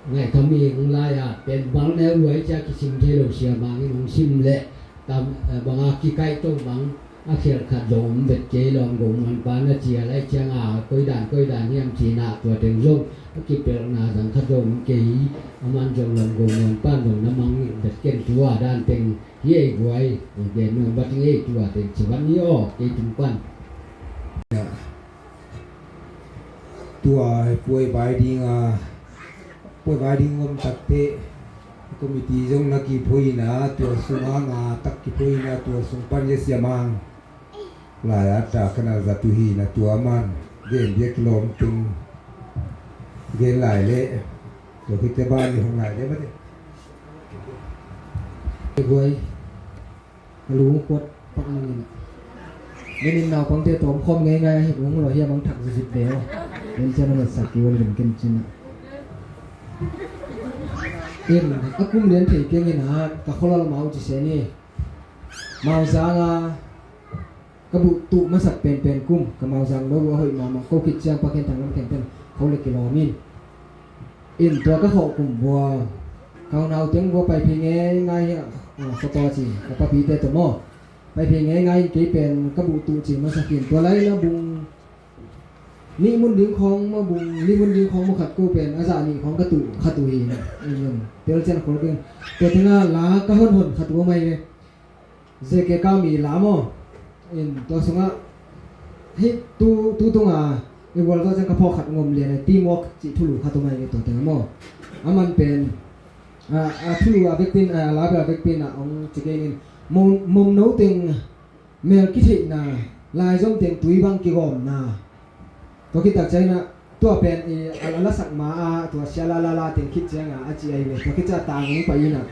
ngaih kham hi hong lai a, pen bang neu luai cia kisim thei lo sia bang in hong sim leh tam, eh, banga kikaih to bang a khialh khat zong om bet kei, lawm Go Muan pa na ci a lai ciang a, koi dan koi dan hiam ci na, tua teng zong a kipelhna zang khat zong om kei. A man zong lawm Go Muan pa zong na mang bet ken tua dan teng hi ei guai, hong gen nuam vat hi ngei tua teng ci vat ni aw, kei tung pan. Tua puai vai ding a, puai vai ding om takte, committee zong na kiphoina, tua sung a nga tak kiphoina, tua sung pan ya siamang lai a ta kana zatu hi na, tua man gen biak lawm tung gen lai le, tua khite ban ni hong lai le ba de. Buai. Ka lu kuat pak nangin. Menin naupangte tawm khawm ngeingai a hi, hong lo hiam ang thak zizit ve aw. Nen cian a matsak kiwal lim ken cin a. In, a kum lian thei keng in a, ka kholal mau ci se ni. Mau zang a, ka buh tuh masak penpen kum, ka mau zang lo a hoih mahmah, ko khit ciang pa khen thang lam khen pen, kho le kilawm in. In tua ka khawh kum vua, ka unau teng vua pai phei ngeingai hi a, a, photo ci, ka papite tawh maw. Pai phei ngeingai in kei pen ka buh tuh ci masak in, tua lai na bung nih mun ding khawng maw, bung nih mun ding khawng maw khat ko pen, a zah nih khawng ka tuh khat uh hi na. In, in, tel cian khol keng. Tua teng a la ka honhon khat uh a mai ve. Zeke ka mi la maw. In tua sungah hih tu, tu tunga i gualzo ciang ka phawk khat ngom lian a, teamwork cih thulu khat um ahi tua teng maw. A man pen, a, a thulu a vekpin, a, la bel a vekpin a hong ci kei ning. Mom, momno teng mel kitheihna, laizom teng tui bang kigawmna. Tua khit tak ciangin ah, tua pen i, a, a lasak ma a, tua sia la la la teng khit ciang a, a ci ahi ve. Tua khit ciang a tang hong pai in ah,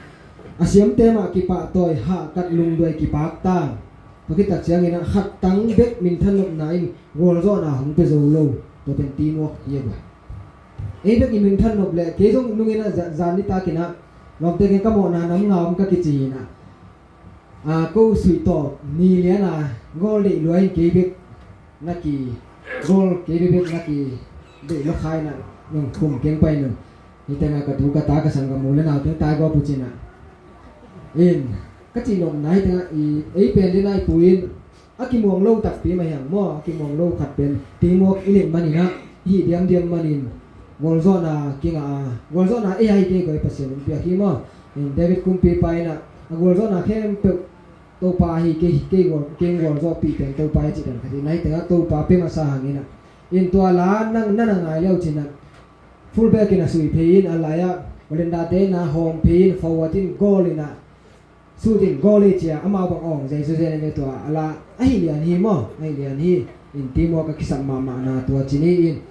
a siamte mah kipahtawi, hahkat lungduai kipakta. Tua khit tak ciangin ah, khat tang bek minthan nopna in gualzawhna hong pia zo lo. Tua pen teamwork hi a ve. Ei bek i minthan nop leh, kei zong nungin ah za-, zan nitakin ah, lawmte kei ka mawhna nam nga om ka kici in ah. A, ko suih tawp ni lian a, goal deih lua in kei bek na ki, goal kei bek bek na ki deih lua khai na, nong khum keng pai nun. Hi teng a ka tu ka ta ka sang ka mu le nau teng tai gawp uh cin a. In, ka cih nopna hi teng a i, ei pen le nai pu in, a kimuang lo takpi mah hiang maw, a kimuang lo khat pen, teamwork i neih manin ah, i hih diamdiam manin, gualzawhna kingah a, gualzawhna ei a hi kei koi Pasian in piak hi maw. In David kumpipa in ah, a gualzawhna khempeuh Topa hi kei, kei gual, kei gualzawhpih pen Topa hi cih dan khat in ah, hi teng ah Topa pia masa hangin ah. In tua la nang, na na ngai leu cin ah. Fullback in a sui phei in a lai ah, Olinda te in a hawm phei in forward in goal in a, sut in goal i cia, amau bang awng zai zu zen a ve tua, a la, a hi lian hi maw, a hi lian hi, in teamwork a kisam mahmah na tua ci ni in.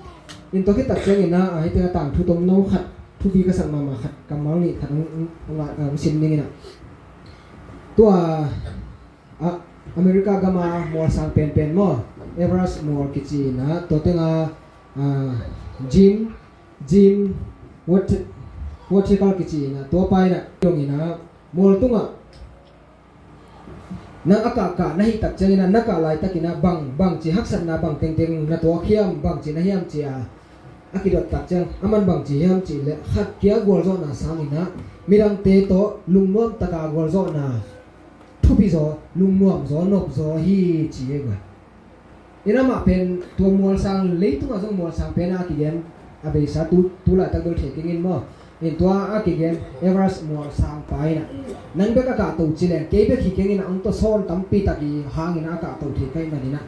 In tua khit tak ciangin a, a hi teng a tangthu tomno khat, thupi ka sak mahmah khat, kammal nih khat hong, hong, hong, hong sim ning in a. Tua, a, America gam a mual sang penpen maw, Everest mual kici in a, tua teng a, a, Jim, Jim, Wat-, Watkins kici in a, tua pa in a, dong in a, mual tungah, nang a kahkah na hih tak ciangin ah, na kah laitakin ah, bang, bangci haksatna bang tengteng na tuak hiam, bangci na hiam ci a, a kidot tak ciang a man bang ci hiam cih leh khat kia gualzawhna sangin ah midangte tawh lungnuam taka gualzawhna thupi zaw, lungnuam zaw, nop zaw hi ci hi. In amah pen tua mualsang, leitungah zong mualsang pen a kigen a beisa tu, tu laitak bel thei keng in maw. In tua a kigen Everest mualsang pa in ah nang bek a kahto ci leng kei bek hi keng in ah hong tawsawn tampi tak i hangin a kahto thei ka hih manin ah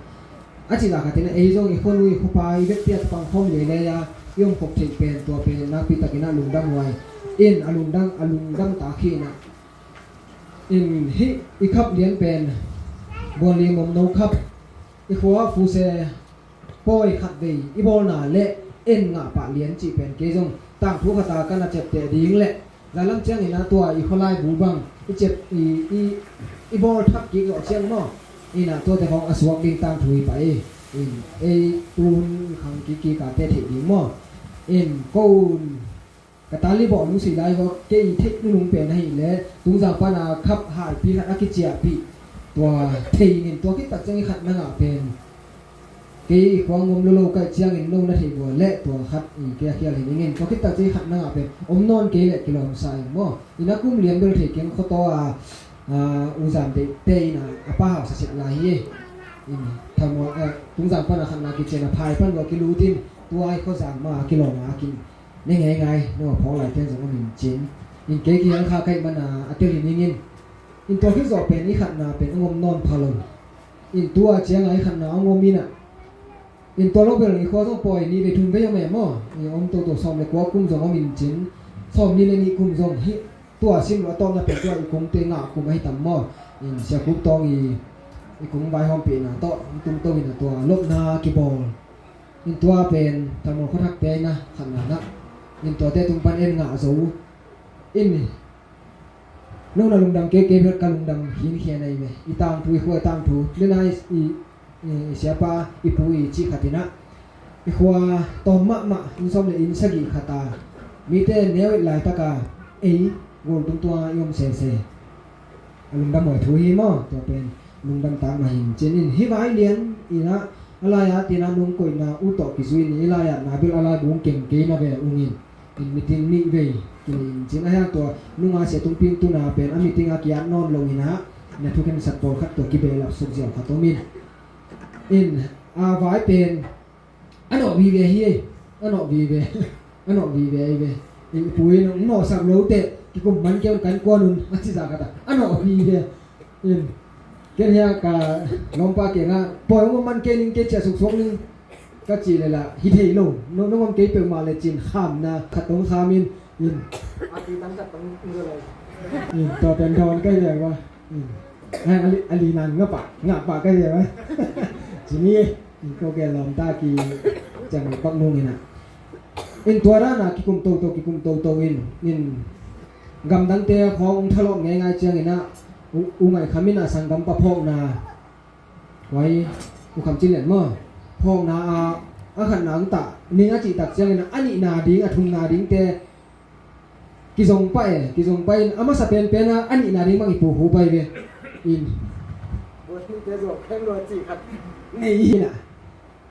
a cih zah khatin ah ei zong i khuanu i khuapa i bek piat pang khawm leilei a i om khop theih pen tua pen nakpi takin ah lungdam huai. In a lungdam, a lungdam tak hi in ah in hih i khap lian pen buanli momno khap i khua fuse pawi khat vei i bawlna le en ngah pah lian cih pen kei zong tangthu khata ka na ciapteh ding le zalam ciangin a tua i khualai bu bang i ciap i, i, i bawl thak kik zawh ciang maw. In ah tuate khawng a suak ding tangthu hi pah i. In ei tuhun khang kik kik a te theih ding maw. In ko un ka tali bawh lungsi lai khaw kei theih nunung pen ahih leh Tungzang pana khap haipi khat a kiciahpih tua thei in tua khit tak ciang i khat na ngah pen kei i khua ngom lolo kaih ciangin no na theih bual leh tua khat i kei a khial hi ning in tua khit tak ciang i khat na ngah pen om nawn kei leh kilawm sa ing maw. In a kum lian bel thei keng khuataw a, a, u zan deihte in a, a pa hausa siat lai hi. In thamuang, a, Tungzang pana khat na kician a phai pan lua kilut in tua i khuazang ma a kilawm a kin ne ngeingai, nong a phawk laite zong om in cin. In kei kiang kha kaih mana a tel hi ning in. In tua khit zawh pen i khatna pen a ngom nawn pha lo. In tua cianga i khatna a ngom in ah. In tua lo bel i khua zong pawi ni vei thum vei om e maw. I om toto sawm le kua kum zong om in cin. Sawm ni le nih kum zong hi tua sim lo a tawpna pen tua i kungte ngah kum ahi tam maw. In Sia Khup Tawng i, i kung vaihawmpihna tawh i tung to in a tua lopna kibawl. In tua pen thamuang khuathak te in a khatna na. In tuate tung pan en ngah zo. In no na lungdam kei, kei bel ka lungdam hinkhia na hi ve. I tangthu, i khua i tangthu. Lena i, i, i, i siapa, i pu i cih khat in a. I khua tawm mahmah, inn sawm le inn sagih khat a. Mite neu et laitaka ei gol tung tua i om sese. A lungdam huai thu hi maw, tua pen lungdam tak mah hi in cin in hih vai lian in a, a lai-at in a nong koihna uh tawh kizui in i lai-atna bel a lai bung keng kei na ve ung in, in meeting nih vei kinei in cin a hiang tua nunga sia tungping tuna pen a meeting a kiat nawn lo in a, na thukhensat pawlkhat tua kibehlap suk ziau khat om in, in a vai pen a nawh vive hi ei. A nawh vive. A nawh vive hi ve. I pu in hong nawhsak lote kikum man kei un kan kuan un a ci zah khat a, a nawh vive. In ken hia ka lawmpa kiangah pawi hong man kei ning, kei ciah suksuak ning ka cih leh lah hi thei lo. Nong om kei peuhmah le cin khamna khat hong kham in. In a kitang khat hong in tua pen dawn ka hi ve ua. In a li nang ngah pah ngah pah ka hi ve ua. Ci ni. In ko ke lawmta ki ciang pak nung in a. In tua dana kikum toto kikum toto in, in gamdangte khawng hong thalawp ngeingai ciangin a, u ngaih kham in a sanggam pa phawkna. Huai u kham cin lian maw. Phawkna a, a khatna ang tah ning a cihtak ciangin a, a nihna ding a thumna dingte kizong pah e, kizong pah in a masa penpen a, a nihna ding bang i pu hu pah i ve. In nei hi na.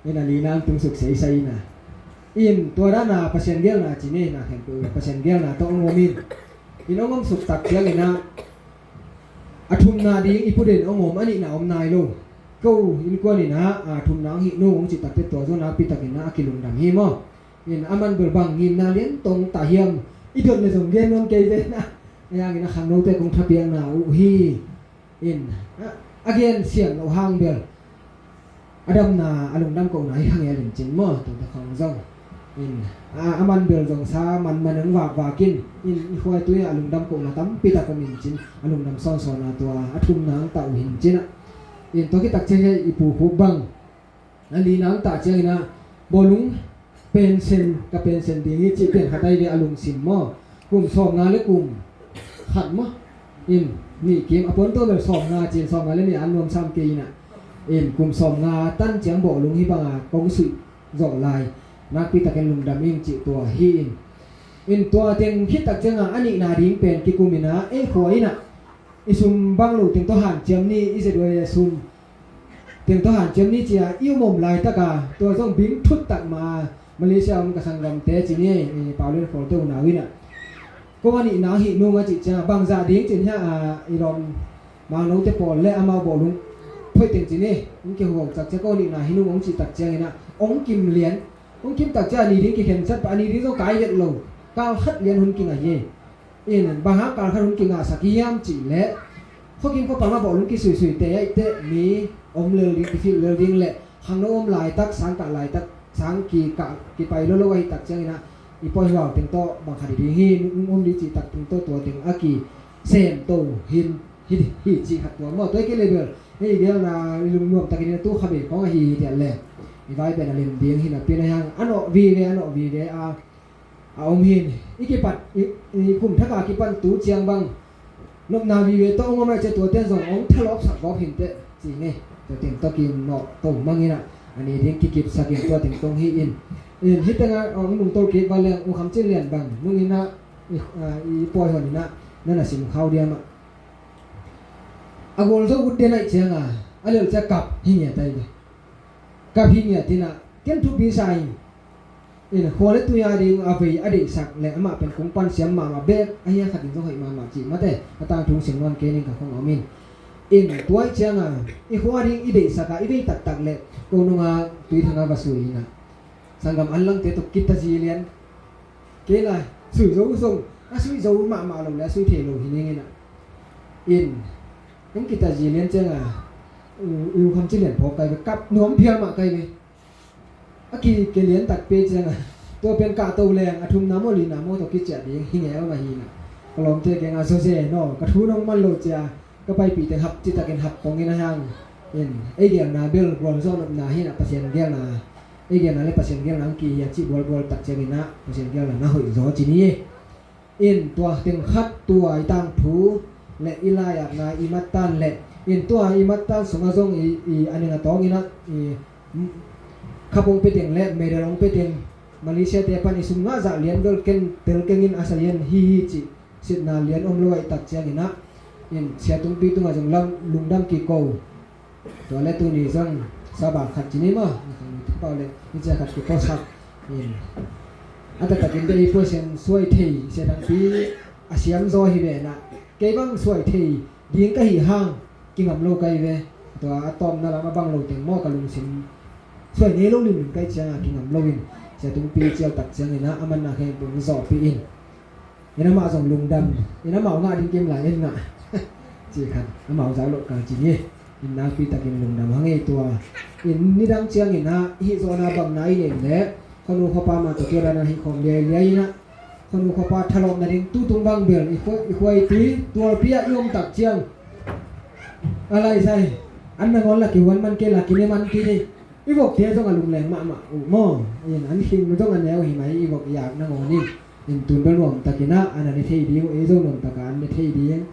In a lina ang tung suk seisai in a. In tua dana Pasian gelna ci nei na khempeuh Pasian gelna tawh hong om in. In hong om suk tak ciangin a, a thumna ding i pu den hong om, a nihna om nai lo. Ko innkuan in a, a thumna ang hih nung hong cih takte tua zaw nakpi takin a, a kilungdam hi maw. In a man bel bang ngimna lian tong ta hiam, i dot le zong gen nuam kei ve na. A hiangin a khangnote kong thapiakna uh hi. In a gen siam loh hang bel a damna a lungdam kohna hi khang e a limcin maw, tuate khawng zong. In a man bel zong sa manman ang vakvak in, in i khuaitui a lungdam kohna tampi tak om in cin, a lungdam sawnsawn a tua a thumna ang tah uh hin cin a. In tua khit tak ciang hi i pu Khup bang a lina ang tah ciangin a, bawlung pensen, ka pensen ding hi cih pian khat ahi ve a lungsim maw. Kum sawmnga le kum khat maw. In nih kim a puan tua bel sawmnga cin, sawmnga le nih an nuam sam kei in a. In kum sawmnga tan ciang bawlung hi banga kong suih zawh lai. Nakpi takin lungdam ing cih tua hi in. In tua teng khit tak cianga a nihna ding pen kikum in a, ei khua in a. I sum bang lo teng tawh hanciam ni, i Z Y A sum teng tawh hanciam ni cia i um om laitaka tua zong bing thut tak ma Malaysia om ka sanggamte ci ni, i Paulian Khawlte unau in ah, ko a nihna hi nung a cih ciangah bangzah ding cin hiah, a, i lawm Mangnote pawl le amau bawlung phoih teng ci ni, hong kihuhau tak ciang ko a nihna hi nung hong cih tak ciangin ah hong kim lian, hong kim tak ciang a ni ding kikhensat pah, a ni ding zong kai het lo, kal khat lian hun kinga hi. In bang hang kal khat hun kingahsak hiam cih leh, khuakim khuapam ah bawlung kisuisui te aih teh mi om lel ding, kifilh lel ding le khangno om laitak, sang kah laitak, sang kikah kipai lolo ahih tak ciangin ah i pawi huau teng tawh bang khat hi ding hi, nung om ding cih tak teng tawh tua teng a kisem to hi, hi, hi cih khat tua maw. Tua hi kei le bel hei gelna i lungnuam takin i na tu kha be khawng ahi hi tiah le i vai pen a lem ding hi napi na hiang a nawh vive, a nawh vive a a om hi. I kipat, i, i kum thak a kipan tu ciang bang nopna vive tawh hong om a, cia tua ten zong hong thalawpsak gawp hi inteh ci ngei. Tua teng tawh kinawh to mang in ah a ni ding kikipsak in tua teng tong hi in. In hih tengah hong nungtol kik va leng U Kham Cin Lian bang nung in ah i, a, i pawi hon in ah na na sim khau diam ah, a gual zo ut den aih ciang a, a lel cia kap hi ngiat ahi ve. Kap hi ngiat in ah ken thupi sa in. In khua le tui a ding a vei a deihsak le amah pen kong pan siam mahmah bek ahi a, khat in zong hoih mahmah cih mate, a tangthu sim nuam kei ning ka khong om in. In tua aih ciang a i khua ding i deihsak a i vei taktak le ko nung a Tui Thang a va sui in ah sanggam an langte tawh kita zi lian. Kei lai sui zo zong a sui zo mahmah lo le a sui thei lo hi ning in ah. In hong kita zi lian ciang a U, U Kham Cin Lian phawk kai ve, kap nuam phial mah kai ve. A ki, kilian takpi ciang a tua pen kahto leng a thumna maw lina maw tawh kiciah ding hi ngei a om ahi na. Ka lawmte keng a zawze naw ka thu nong man lo cia ka paipih teng hap citakin hap pongin a hang. In ei gelna bel gualzawh nopna hi na, Pasian gelna, ei gelna le Pasian gelna ang ki hi a cih bualbual tak ciangin ah Pasian gelna na hoih zaw ci ni. In tua teng khat tua i tangthu le i laiatna i mattan le in tua i mattan sungah zong i, i a ning a tawng in ah i, mm, khap hong pia teng le medal hong pia teng Malaysia te pan i sum ngah zah lian bel ken tel keng in a sa lian hi hi cih sitna lian om lo aih tak ciangin ah in Sia Tungpi tungah zong lam lungdam kiko. Tua le tuni zong sabang khat ci ni maw, na khang mi pau le ni cia khat kiposak in a taktakin bia i puaisen suai thei Sia Tungpi a siam zaw hi ve na. Kei bang suai thei ding ka hi hang kingam lo kai ve. Tua a tawmna lam a bang lo teng maw ka lungsim suai ngei lo limlim kai ciang a kingam lo in Sia Tungpi cial tak ciangin ah a manna khempeuh zawhpih in. In amah zong lungdam, in amau ngah ding kim lai in ngah. Ci khat amau zau loh kal ci ni. In nakpi takin lungdam hang ei tua. In nidang ciangin ah hih zawhna bangna i neih leh khuanu khuapa mah tawh kei dana hih khawm liailiai in ah khuanu khuapa thalawpna ding tutung bang bel i khua, i khua i tui tualpi ah i om tak ciang a laisai an nangawn la kihuan man kei la kine man kei dei. I vokte zong a lungleng mahmah uh maw? In an khing zong a neu hi mai i vok yak nangawn in. In tun bel nuam takin ah a na ne thei ding uh, ei zong nuam taka an ne thei ding.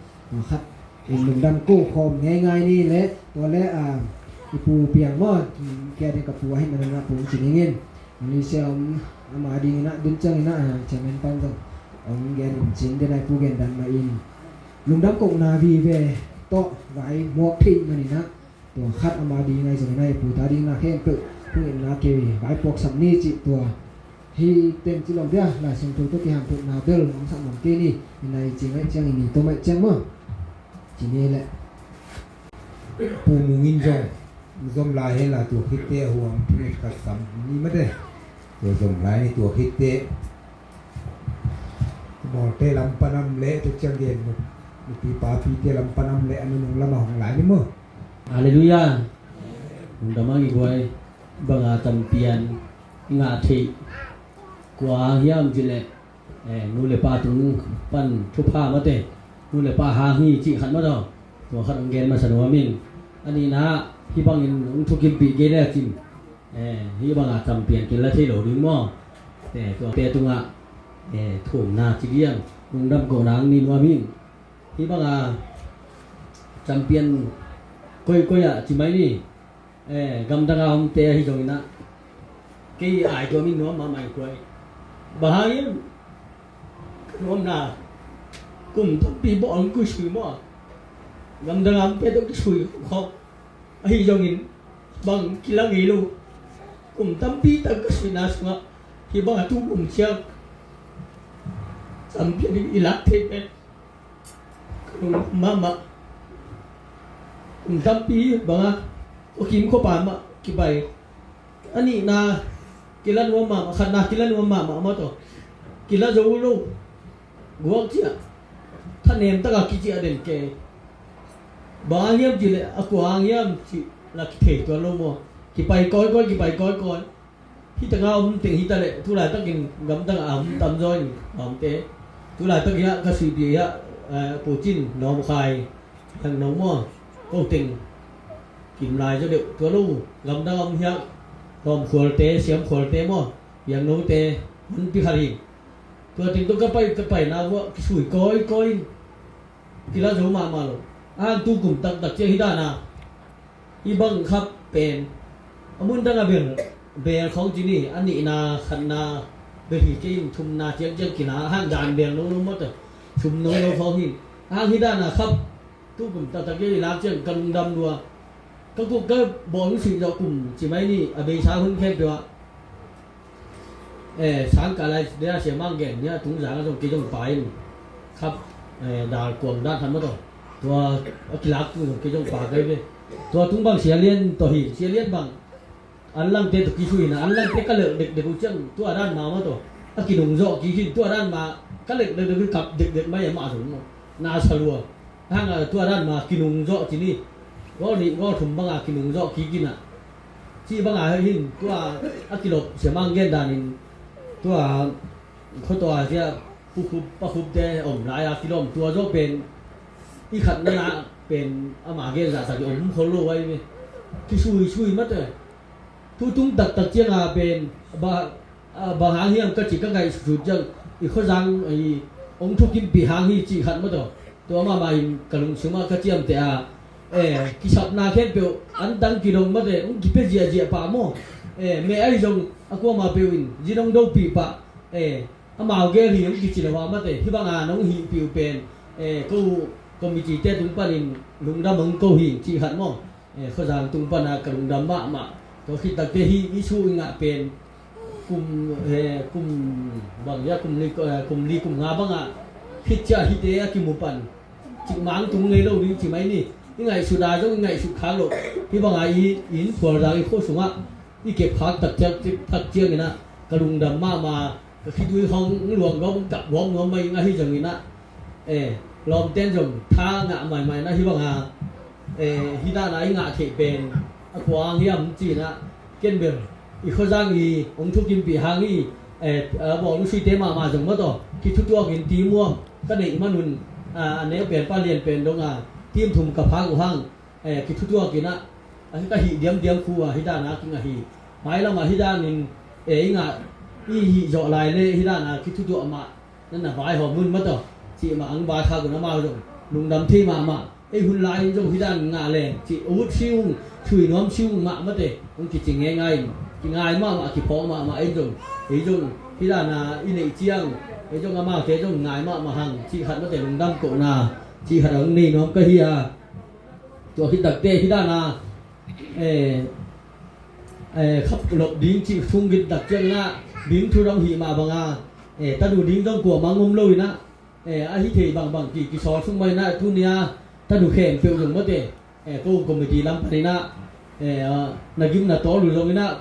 Khat in lungdam ko khawm ngeingai ni le tua le, a, i pu piang maw? Kia ding ka pu ahi manin ah pu ci ning in. Malaysia om ama dingin ah dun ciangin ah, a, chairman pan zong hong gen in cin den ai pu gen dan mah in. Lungdam kohna vive tawh vai muak thei manin ah tua khat ama ding ahi zongin a i puta ding na khempeuh hong itna kei vaipuak sam ni cih tua. Hih teng ci lo dia, Lai Siangtho tawh kihanthawnna bel hong sak nuam kei ni. Ina i cing aih ciang i ni tom aih ciang maw? Ci ni leh Pu Mung in zong zom lai hen la tua khitte a huam thunget khat sam ni mate. Tua zom lai ni tua khitte Mawlte lam panam leh tua ciang gen nupi papite lam panam leh a nunung lamah hong lai ni maw? Halleluiah. Lungdam ang i guai banga tampian i ngah theih kua hiam cih leh, eh, nu le pa tung pan thupha mate, nu le pa hang hi cih khat mah tawh tua khat hong gen masa nuam in. A nihna hih bangin hong thukimpih kei le cin, eh, hih banga tampian kila thei lo ding maw? Eh, tuate tungah, eh, thumna ci diam, lungdam kohna ang ni nuam in. Hih banga champion koikoi ah ci mai ni. Eh, gamdanga omte ahi zongin ah kei ai tuam in nuam mahmah i kuai. Bang hang in ka nuamna kum tampi bawh ang kui sui maw? Gamdanga omte tawh kisui khawk ahi zongin bang kila ngei lo. Kum tampi tak ka suihna sungah Hih bangah tu kum ciang sampian i lak thei pen ka lungdam mahmah. Kum tampi bangah khuakim khuapa mah kipai. A nihna kila nuam mahmah, khatna kila nuam mahmah mah tawh kila zo lo. Guak ciah thanem takah kiciah den kei. Bang hang hiam cih leh a kua hang hiam cih la kithei tuan lo maw? Kipai kawikawi, kipai kawikawi. Hih tengah om teng hi ta leh, tu laitakin gamdangah a om tamzaw in a omte. Tu laitakin ah ka suipih ah, eh, Pu Cin, Nawm Khai, Hang No maw, ko teng kim lai zaw deuh. Tua lo gamdang a om hiah Lawm Khualte, Siam Khualte maw, Piang Note, honpi khat hi. Tua teng tawh ka pai, ka paina vuah kisui kawikawi in kila zo mahmah lo. A hang tu kum taktak ciang hih dana hih bang khap pen a mun dang a bel, bel khawng ci ni, a nihna khatna bel hi kei in, thumna ciangciang kila a hang dan bel nono mawt a, thum nono khawng hi. A hang hih dana khap tu kum taktak ciang i lak ciang ka lungdam lua. Ka kuk ka bawl hong suih zawh kum ci mai ni, a beisa hun khempeuh ah, eh, sangkah lai dia Sia Mang Gen nia tungzang a zong kei zong pa in khap, eh, dal kuang dan khat maw tawh, tua a kilak tung zong kei zong pa kai ve. Tua tung bang Sia Lian tawh hi, Sia Lian bang an langte tawh kisui na, an langte ka lelh dekdek uh ciang tua dan ma maw tawh a kinung zawh kik hi. Tua dan ma ka lelh dekdek uh kap dekdek mai a mah zong maw, na sa lua. Hang a tua dan ma kinung zawh ci ni. Gawl nih gawl thum banga kinung zawh kik in ah, cih banga hin tua a kilawp Sia Mang Gen danin tua khuatua sia pukhup pakhupte om lai a kilawm tua zawh pen i khatna na pen ama gen zahtak i om khol lo ai ve. Kisui sui mate. Tutung taktak cianga pen ba a, bang hang hiam ka ci ka ngaihsut ciang i khuazang i hong thukimpih hang hi cih khat maw tawh. Tua mahmah in ka lungsim ah ka ciamteh a, eh, kisapna khempeuh an tang kidong mate, hong kipia ziahziah pah maw? Eh, meh ahi zong a kuamah peuh in zin hong dopih pah, eh, amau gel hi hong kici lo ah mate. Hih banga nong hihpih uh pen, eh, ko committee te tung panin lungdam hong ko hi cih khat maw? Eh, khuazang tung pana ka lungdam mahmah. Tua khit takte hih i suh i ngah pen kum, eh, kum bang ya, kum li, eh, kum li kum nga bangah khit ciah hihte a kimu pan cikmang tung ngei lo ding ci mai ni. I ngaihsut a zong i ngaihsut khak lo. Hih banga i, i inn phual zang i khua sungah i kep khak tak ciang, tak ciangin ah ka lungdam mahmah. Ka khitui khawng luang gawm kap gawm nuam mai ing ahi zongin ah, eh, lawmten zong tha ngah maimai na hih banga, eh, hih dana i ngah theih pen a kua hang hiam ci-in ah ken bel i khuazang i hong thukimpih hang i, eh, a bawl nusuite mahmah zong maw tawh kithutuakin team uh ka neih manun, ah, a neu pen pa lian pen donga team thum ka phak uh hang, eh, kithutuakin ah, a, ka hih diamdiam khu a hih dana kingah hi. Mailamah hih danin, eh, i ngah i hih zawh lai le hih dana kithutuah mah na na vaihawm un maw tawh cih mah ang vaikhak un amau zong lungdam thei mahmah. Ei hun lai in zong hih dan ngah leng cih ut si ung, sui nuam si ung mah mate hong kici ngeingai in kingai mahmah, kiphawk mahmah. Ei zong, ei zong hih dana i neih ciang ei zong amaute zong ngai mahmah hang cih khat mate lungdam kohna cih khat a hong nei nuam ka hi a. Tua khit takte hih dana, eh, eh, khap lop ding cih thung khit tak ciangin ah, ding thu dang hih mah banga, eh, tanu ding dong kuamah ngom lo in ah, eh, a hi thei bangbang ki, kisawl sung mah in ah, tunia tanu khempeuh zong mate, eh, ko committee lam panin ah, eh, ah, na gim na tawl uh zongin ah,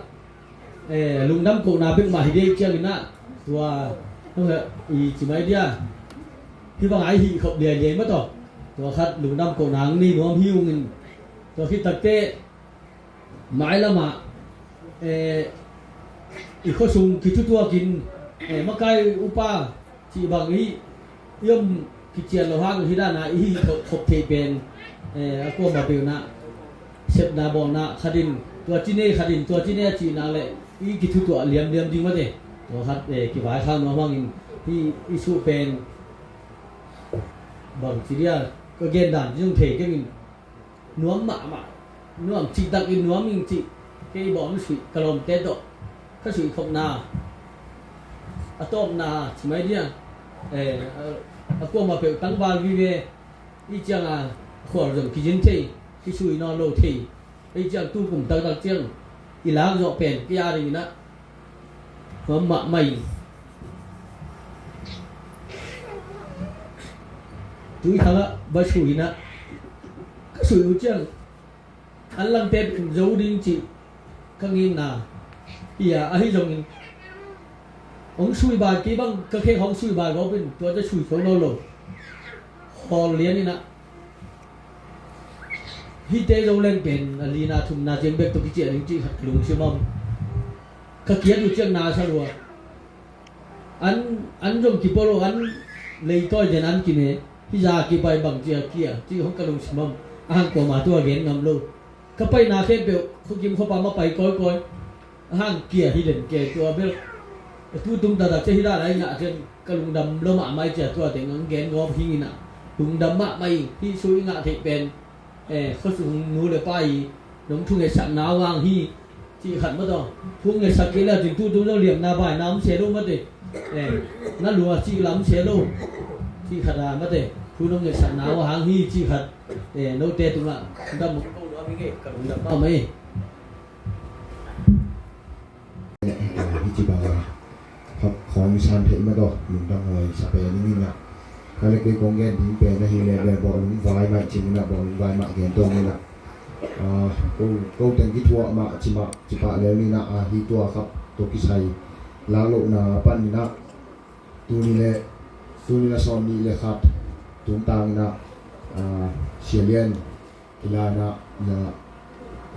eh, lungdam kohna bek mah hi dei ciangin ah, tua, i ci mai dia, hih bangah i hih khop liailiai maw tawh, tua khat lungdam kohna ang nei nuam hi ungin, tua khit takte mailamah, eh, i khuasung kithutuakin, eh, makai upa cih bang i, i om kician lo hang hih dana i hih khop, khop theih pen, eh, a kuamah peuh in ah sepna bawlna khatin tua cine, khatin tua cine a cihna le i kithutuah liamliam ding mate. Tua khat, eh, kivaikhak nuam hangin hih i suh pen bang ci dia, ka gen dan ci zong thei kengin nuam mahmah. Nuam cihtakin nuam ing cih kei bawm suih ka lawmte tawh ka suih khopna a tawpna ci mai dia, eh, a, a kuamah peuh tangval vive. I cianga khual zong kizin thei, kisui nawn lo thei. I ciang tu kum taktak ciang i lak zawh pen kei a dingin ah Nuam mahmah in, tui khangah va sui inah, ka sui uh ciang an langte pen zo ding cih ka ngimna hi a, ahi zongin hong sui bai kei bang, ka khek hong sui bai gawpin tua ca sui zo lo lo. Khawl lian inah hihte zo leng pen a lina thumna ciang bek tawh kiciah ding cih khat ka lungsim om. Ka kiat uh ciang na sa lua. An, an zong kipolo, an leitawi den an kine. Hih za kipai bang cia kia cih hong ka lungsim om. A hang kuama tua gen ngam lo. Ka paina khempeuh khuakim khuapa ma pai kawikawi. A hang kia hi den ke tua bel. A tu tum taktak cia hi dan ai ngah cian ka lungdam lo mahmah cia tua teng ang gen ngawp hing inah. Lungdam mahmah ing, hih sui ngah theih pen. Eh, khuasung nu le pa i nong thungetsak na uh hang hi. Cih khat maw taw. Thungetsak kei le tin tu tum zong liamna baina om se lo mate. Eh, na lua cih lam se lo. Cih khat a mate. Thu nong ngetsak na uh hang hi cih khat. Eh, note tungah dam ko nuam hi ngei, ka lungdam mahmah hi. Hih ci bang a khawng san theih mah tawh lungdam huai sa pen ning inah. Ka le kei kong gen ding pen ahi le le bawh lungvai mah cing inah, bawh lungvai mah gen tawng inah. Ah, ko, ko teng kithuah mah ci mah ci pah lel inah, ah, hih tua khap tawh kisai lak lohna pan inah. Tuni le, tuni le sawm nih le khat tungtang inah, ah, Sia Lian kila inah, inah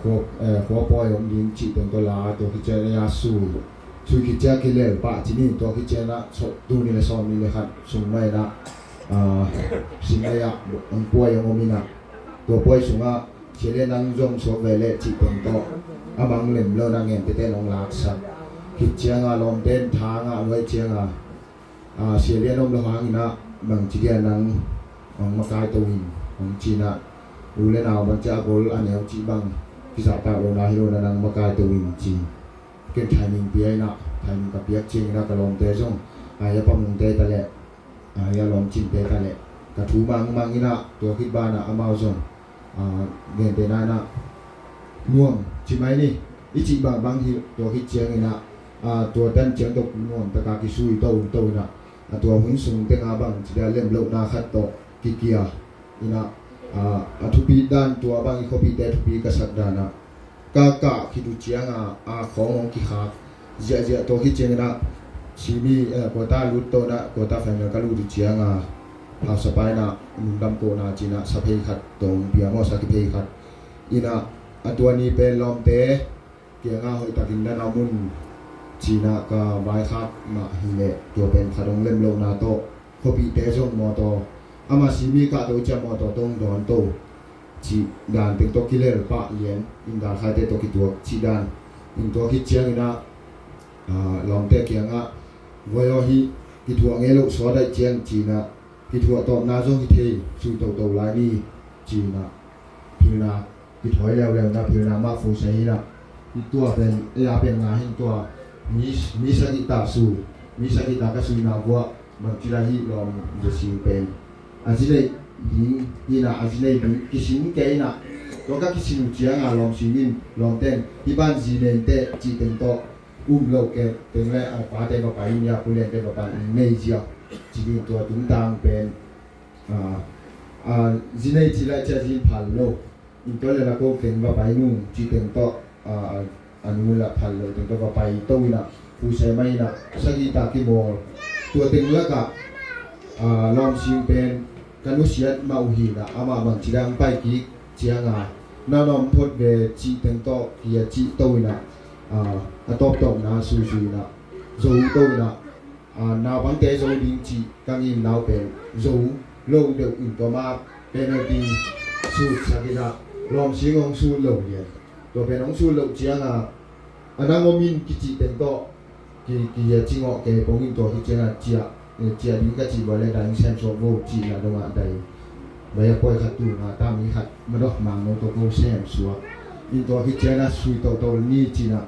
khua, eh, khua pawi om ding cih teng tawh la, tua khit ciang inah sui, sui khit ciang kilel pah ci ni, tua khit ciang inah tuni le sawm nih le khat sung mah inah, ah, sing le ah, ang pawi ang om inah, tua pawi sungah Sia Lian nang zong suak ve leh cih teng tawh a mang lem lo na ngen tete nong laksak. Khit ciang a lawmte in tha ngah luai ciang a, ah, Sia Lian om lo hang inah bang ci dia nang hong makai to in hong ci inah, u le nau bang ci a gol a neu cih bang kizahtak lo na hi lo na nang makai to in ci. Ken thaining pia inah, thaining ka piak ciang inah ka lawmte zong, ah, ya pamungte ta leh, ah, ya lawmcinte ta leh ka thu mangmang inah, tua khit banah amau zong, ah, gentehna inah nuam ci mai ni, i cih bangbang hi, tua khit ciang inah, ah, tua tan ciang tawh nuam taka kisui to to inah, a tua hun sung tenga bang ci dia lem lohna khat tawh kikia inah, ah, a thupi dan tua bang i khuapite thupi ka sak dan ah ka kah khit uh ciang a, a khawng hong kikhak ziahziah tawh khit ciang inah simi, eh, quarter lut tawh inah quarter final ka lut uh ciang a hausapa inah lungdam kohna ci inah sa phei khat tawh hong pia maw, sa kiphei khat inah, a tua ni pen lawmte kiangah hoihtakin na na mun ci inah ka vaikhak mah hi leh tua pen khat hong lem lohna tawh khuapite zong mawtaw, ama simi kahto cia mawtaw tawh hong dawn to cih dan teng tawh kilel pah lian in, dalkhaite tawh kituak cih dan in, tua khit ciang inah, ah, lawmte kiangah voi aw hih kithuah ngei loh suak daih ciang ci inah, kithuah tawpna zong hi thei, sui toto lai ni ci inah, pilna kithawi leuleu na pilna mah fusa hi inah, tua pen, ei a pen nga hin tua mi, mi sagih ta su, mi sagih ta ka suina vuah bang ci lai hih lawm Za Sing pen a zi neih ding hi inah, a zi neih ding kisin kei inah, tua ka kisin uh ciang a lawm Sing in lawmte in hih ban zi nei teh cih teng tawh um lo kei teng le a pate va pai in, ya pu liante va pai in nei zia ci ding, tua tungtang pen, ah, ah, zi nei ci lai cia zi in phal lo. In tua le la ko teng va pai nung ci teng tawh, a, a, a nu la phal lo teng tawh va pai to inah, pu sai mai inah sagih ta kimawl. Tua teng lakah, a, lawm Sing pen ka nusiat mah uh hi inah, amah bang ci dang pai kik ciang a, na lawm phot ve cih teng tawh kia cih to inah, a, a tawptawpna suisui inah zo to inah, a, naupangte zo ding cih ka ngimna uh pen zo lo deuh in tua mah penalty sutsak inah lawm Sing hong sut lo lian. Tua pen hong sut loh ciang a, a nang om in kicih teng tawh ki, ki, a cingawh kei pong in, tua khit ciang a ciah, eh, ciah ding ka cih buai le dai hong sem suak vo cih na dong ah dai. Bai a pawi khat tu nga ta mi khat ma dawh mangno tawh ko sem suak in, tua khit ciang a sui toto ni ci inah,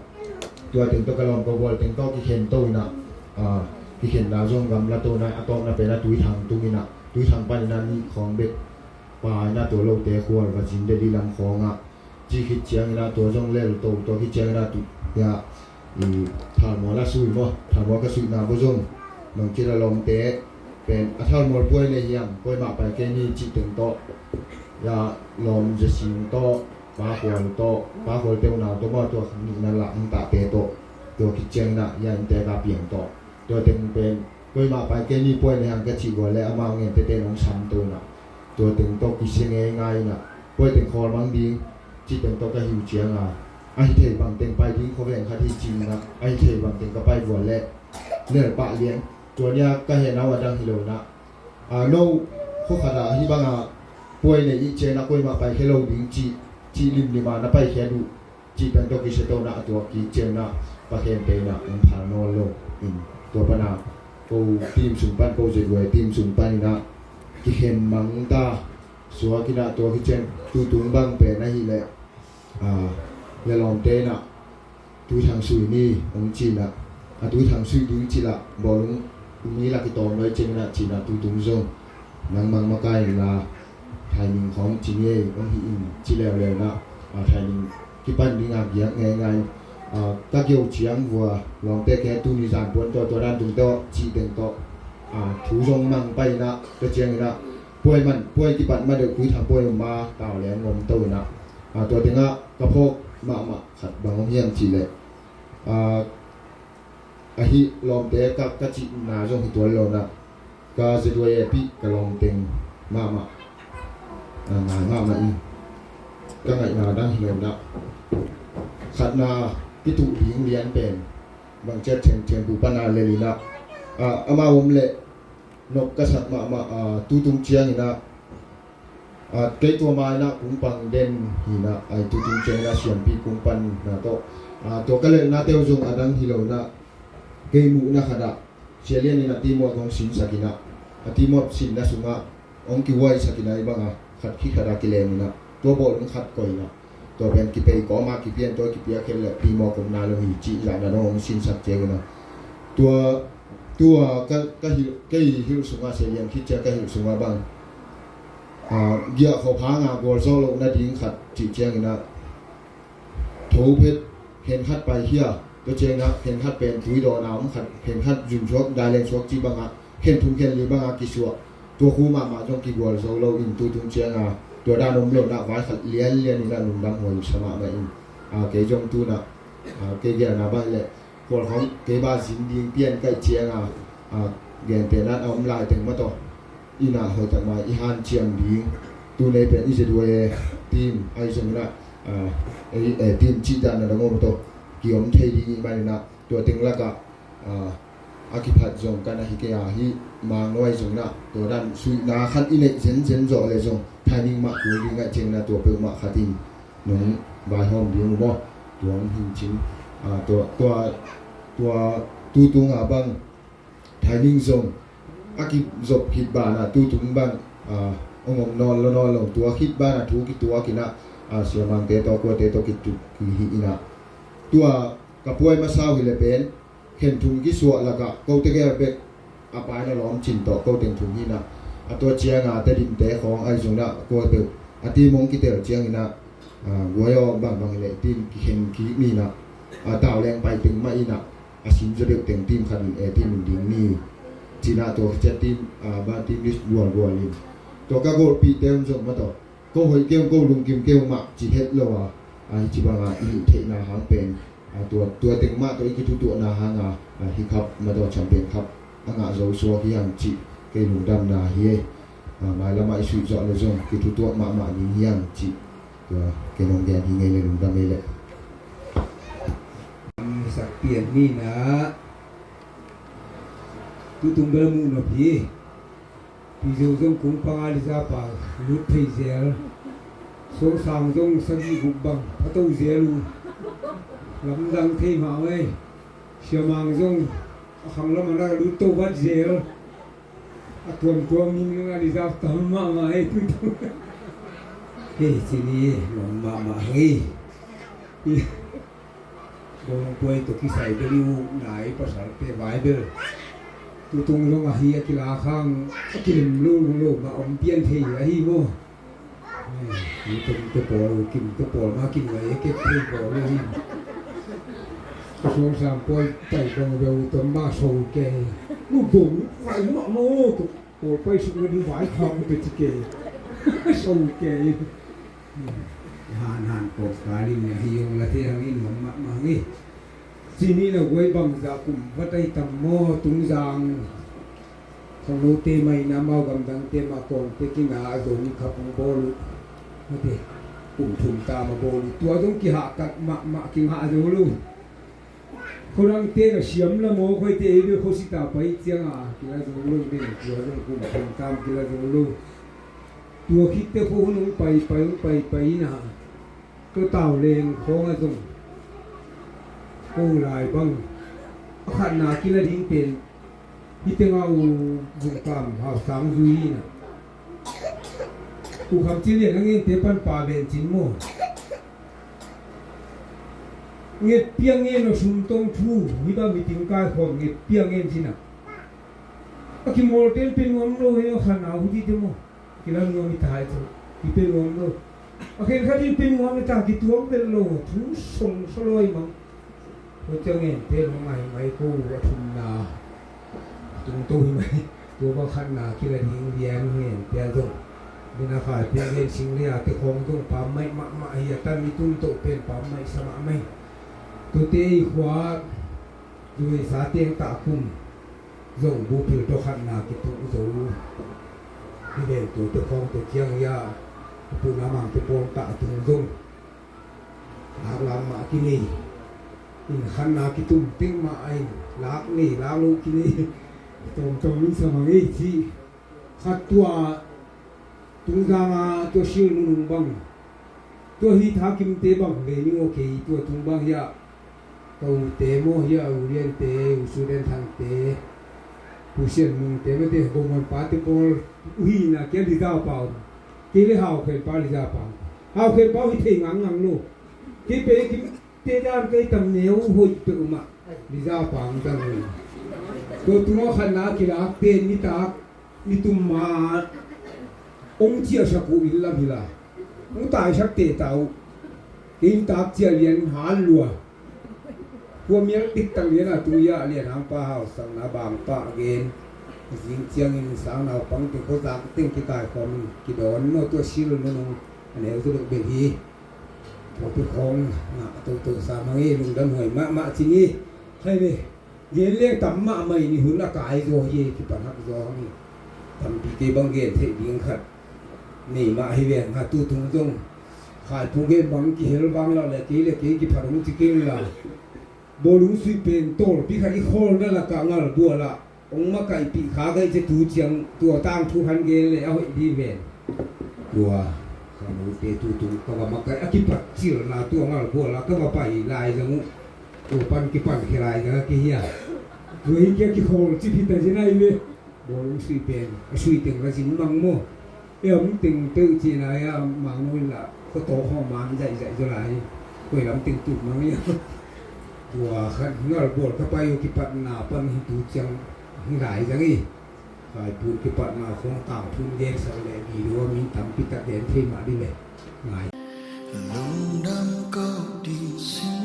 tua teng tawh ka lawm ka gual teng tawh kikhen to inah, ah, kikhenna zong gamla to inah, a tawpna pen a Tuithang tung inah, Tuithang pan inah nih khawng bek pa inah tua lote khual va zin deli lam khawngah ci khit ciang inah tua zong lel to, tua khit ciang inah tu, ya, I thalmual a sui maw, thalmual ka suihna bawh zong, nong kila lawmte pen a thalmual puai le hiam, puai mah pai kei ni cih teng tawh, ya lawm ze sing tawh, pa khual tawh, pa khual teu nau tawh maw, tua nihna lah hong tahte tawh, tua kiciangin ah ya innte ka piang tawh, tua teng pen, puai mah pai kei ni puai le hiam ka cih gual le amau ngente te nong sam to inah, tua teng tawh kisia ngeingai inah, puai teng khawl mang ding, cih teng tawh ka hiu cianga, a hi thei bang teng pai ding khuaveng khat hi ci inah, a hi thei bang teng ka pai vual leh lel pah lian. Tua nia ka hehna uh a dang hi lo inah, a, no khua khat ah hih banga puai nei ih ciangin ah kuamah pai khia lo ding cih, cih limlim a na paikhiat uh cih pen tawh kisia to inah, a tua kik ciangin ah Pathian te inah hong phal nawn lo in, tua pana ko team sung pan, ko Z Y team sung pan inah kikhen mang ta suak inah, tua kiciang tutung bang pen ahih leh, a, ya lawmte inah tuithang sui ni hong ci inah, a tuithang sui ding cih lah bawlung umi lah kitawm lo ih ciang inah ci inah, tutung zong nangmang makai inla, thaining khawng ci ni ei hong hi in ci leuleu inah, a, thaining kipan ding a giak ngeingai. A, ka geu ciang vua lawmte ke tuni zan puan tawh tua dan tung tawh cih teng tawh, a, thu zong mang pai inah, tua ciang inah puai man, puai kipat ma deuh tuithang puai um ma tau leng om to inah, a, tua tengah ka phawk mahmah khat bang om hiam cih leh, a, ahi lawmte ka, ka cihna zong hi tuan lo inah, ka Z Y A pih ka lawmteng mahmah, a, ngai mahmah in ka ngaihna dang hi lo inah, khatna kituh ding lian pen bang ciat thengtheng pu pana lel inah, a, amau om leh nop ka sak mahmah, a, tutung ciang inah, a, kei tua ma inah kung pang den hi inah, a, tutung ciang inah siampi kung panna tawh, a, tua ka lelhnate uh zong a dang hi lo inah, kei muhna khat ah Sia Lian inah team up hong sinsak inah, a, team up sinna sungah hong kihuaisak inah, hih banga khat khit khat ah kilem inah, tua bawlung khat koih inah, tua pen kipei kawma kipian, tua kipiak khen leh team up om nai lo hi cih zahna dong hong sinsak ciang inah, tua, tua ka, ka hilh, kei hilh sungah, Sia Lian khit ciang ka hilh sungah bang, a, giah khop hanga gualzawh loh nading khat cih ciang inah, tho phet, khen khat paikhia, tua ciang inah khen khat pen tui dawn a om khat, khen khat zun suak, dai leng suak cih bangah, khen thum khen li bangah kisuah, tua khu mahmah zong kigual zo lo in, tutung cianga tua dan om lo inah vai khat lianlian inah lungdam huai sa mahmah in, a, kei zong tu inah, a, kei gelna bang leh khual khawng kei bah zin ding pian kaih cianga, a, gentehna a om lai teng mah tawh inah hoihtak mai i hanciam ding, tu nei pen i Z Y A team ahi zong inah, a, ei, ei team cih dan na dang om tawh kiom thei ding ih man inah, tua teng lakah, a, a kiphat zong ka na hi kei a, hih Mangno ahi zong inah tua dan suihna khat i neih zenzen zawh leh zong thaining mah kul ding aih ciang inah tua peuhmah khat in nong vaihawm ding uh maw? Tua hong hincin, a, tua, tua, tua tutunga bang thaining zong a kizop khit banah tutung bang, a, hong om nawn lo nawn lo, tua khit banah thu kituak inah, a, siamangte tawh kuate tawh kituk kihi inah, tua ka puai masa uh hi leh pen khen thum kisuah lakah kote gel bek a paina lawmcin tawh ko teng thum hi inah, a tua cianga Tedimte khawng ahi zong inah kua peuh a team hong kitel ciang inah, a, guai aw bangbang hi leh team kikhen kik ni inah, a, tau leng pai teng mah inah, a sim zaw deuh teng team khat in, e, team in ding ni ci inah, tua khit ciang team, a, ba team list gualgual in, tua ka golpihte un zong mah tawh ko hoih kei uh, ko lungkim kei uh mah ci het lo a, a, hi ci banga i hih theihna hang pen, a, tua, tua teng mah tawh i kithutuahna hanga, a, hih cup mah tawh champion cup a ngah zo suak hi hang cih kei lungdamna hi ei. A, mailamah i suih zawh leh zong kithutuah mahmah ding hi hang cih tua kei nong gen hi ngei leh lungdam ei leh. Sak pian ni inah tutung bel muh nop hi. Pizo zong kung panga lizapa lut thei zel. Sosang zong sagih guk bang phato zel uh. Lamdang thei mah uh ei. Siamang zong a khang lamah na lut to vat zel. A tuamtuam in a lizap tam mahmah ei tutu. Hei cini nuam mahmah hei. Bawngpuai tawh kisai bel i ukna i pasalte vai bel tutung zong ahi a kilak hang a kilem lo lo mah om pian thei ahi maw? Ei, tutung te pawl, kim te pawl mah kingai a kep thei pawl ahi. Suang sang pawi pai bang beu tom ma so ke. Mu bong vai ma mo to. Pawi pai suk na ding vai kham te ci ke. So ke. Han han ko ka lim ya hi yong la te hang in ma ma ma ngi. Cini na guai bang za kum va tai tam mo tung zang. Khangnote mah in amau gamdangte mah kawngte kina a zo ni khap hong bawl uh. Mate, kum thum ta mah bawl uh. Tua zong kihahkat mahmah kingah zo lo. Khuadangte na siam la maw khoite ei bel khuasita pai cianga kila zo lo ding. Tua zong kum thum ta mah kila zo lo. Tua khitte khua hun hong pai pai hong pai pai ina. Tua tau leng khawng a zong ko lai bang a khatna kila ding pen. Hih tengah u zungkam hausang zui hi na. U kham cilian a ngente pan pa ven cin maw? Nget piang ngen lo sum tong thu hi ba meeting kai khawm nget piang ngen cin a. A kimawlte in pe nuam lo hi a khan au hi ti te maw? Kila nuam hi ta hi cu. Hi pe nuam lo. A khenkhat in pe nuam hi ta kituak vel lo. Thu song sawlawi mang. Tua ciang ngen te lo ngai mai ko a thumna. Tung to hi mai. Tua bang khatna kila ding lian ngen te a zong. Mina khai piang ngen sing lia te khawng zong pam mai mahmah hi a tan mi tung to pen pam mai sa mahmah hi. Tute i khua zui sa tiang ta kum. Zong bupil tawh khatna kituh zo. Hi ven tute khawngte kiang hia a puna mangte pawng tah tung zong. Lak lak mah kinei. In khatna kitum teng mah a in lak nei lak lo kinei. Tawmtawm in sa mang ei ci. Khat tua Tungzang a tua sil nunung bang tua hi thakimte bang vei ning aw kei tua tung bang hiah ka ute maw hiah u Liante u Suden Thangte u Sian Mungte mate goman pate pawl uhina kia lizau pau kei le hau khen pa lizau pau hau khen pau hi thei ngang ngang lo kei pe kim te dan kei tam neu hoih pe umah lizau pau dang tua tung aw khatna kilak te nitak Nitum ma ong ciahsak uh inn lam hi la ong taisak te ta uh. Inn tak ciah lian hal lua. Kua mial tik tak lian a tu ia lian hang pa hau sang na bang pa gen. Zing ciangin sang nau pang te khuazak teng kikai khawm in kidawn naw tua sil nunung a neu tu deuh bel hi. Tua pi khawng ngah toto sa mang i lungdam huai mahmah cing i khai ve. Gen leng tam mahmah in i hun a kai zaw hi, kipan hak zaw hang i. Tampi kei bang gen theih ding khat nei mah hi ve, nga tu tung zong khai pu gen bang kihel vang la le kei le kei kiphat hong ci kei la. Bawlung suih pen tawlpi khat i khawlna lakah ngal bual ah hong makaihpih kha kai cia tu ciang tua tangthu khan gen le a hoih dih ven. Tua ka mute tu tung ka va makaih a kipat cilna tua ngal bual ah ka va pai lai zang uh. Tua pan kipan khia lai zang a kihia. Tua hi kia kikhawl cip hi ta zin ai ve. Bawlung sui pen a sui teng va zin mang maw? E om teng teuh cina ia mang maw in la khuataw khaw man zaihzaih zaw lai. Koi lam teng tuk mang ia. Tua khat ngal bawl ka pai uh kipatna pan hi tu ciang hi lai zang i. Kai pun kipatna khawng tang thun gen sak le video min tampi tak gen thei mah dih le. Ngai. Lungdam ko ding sin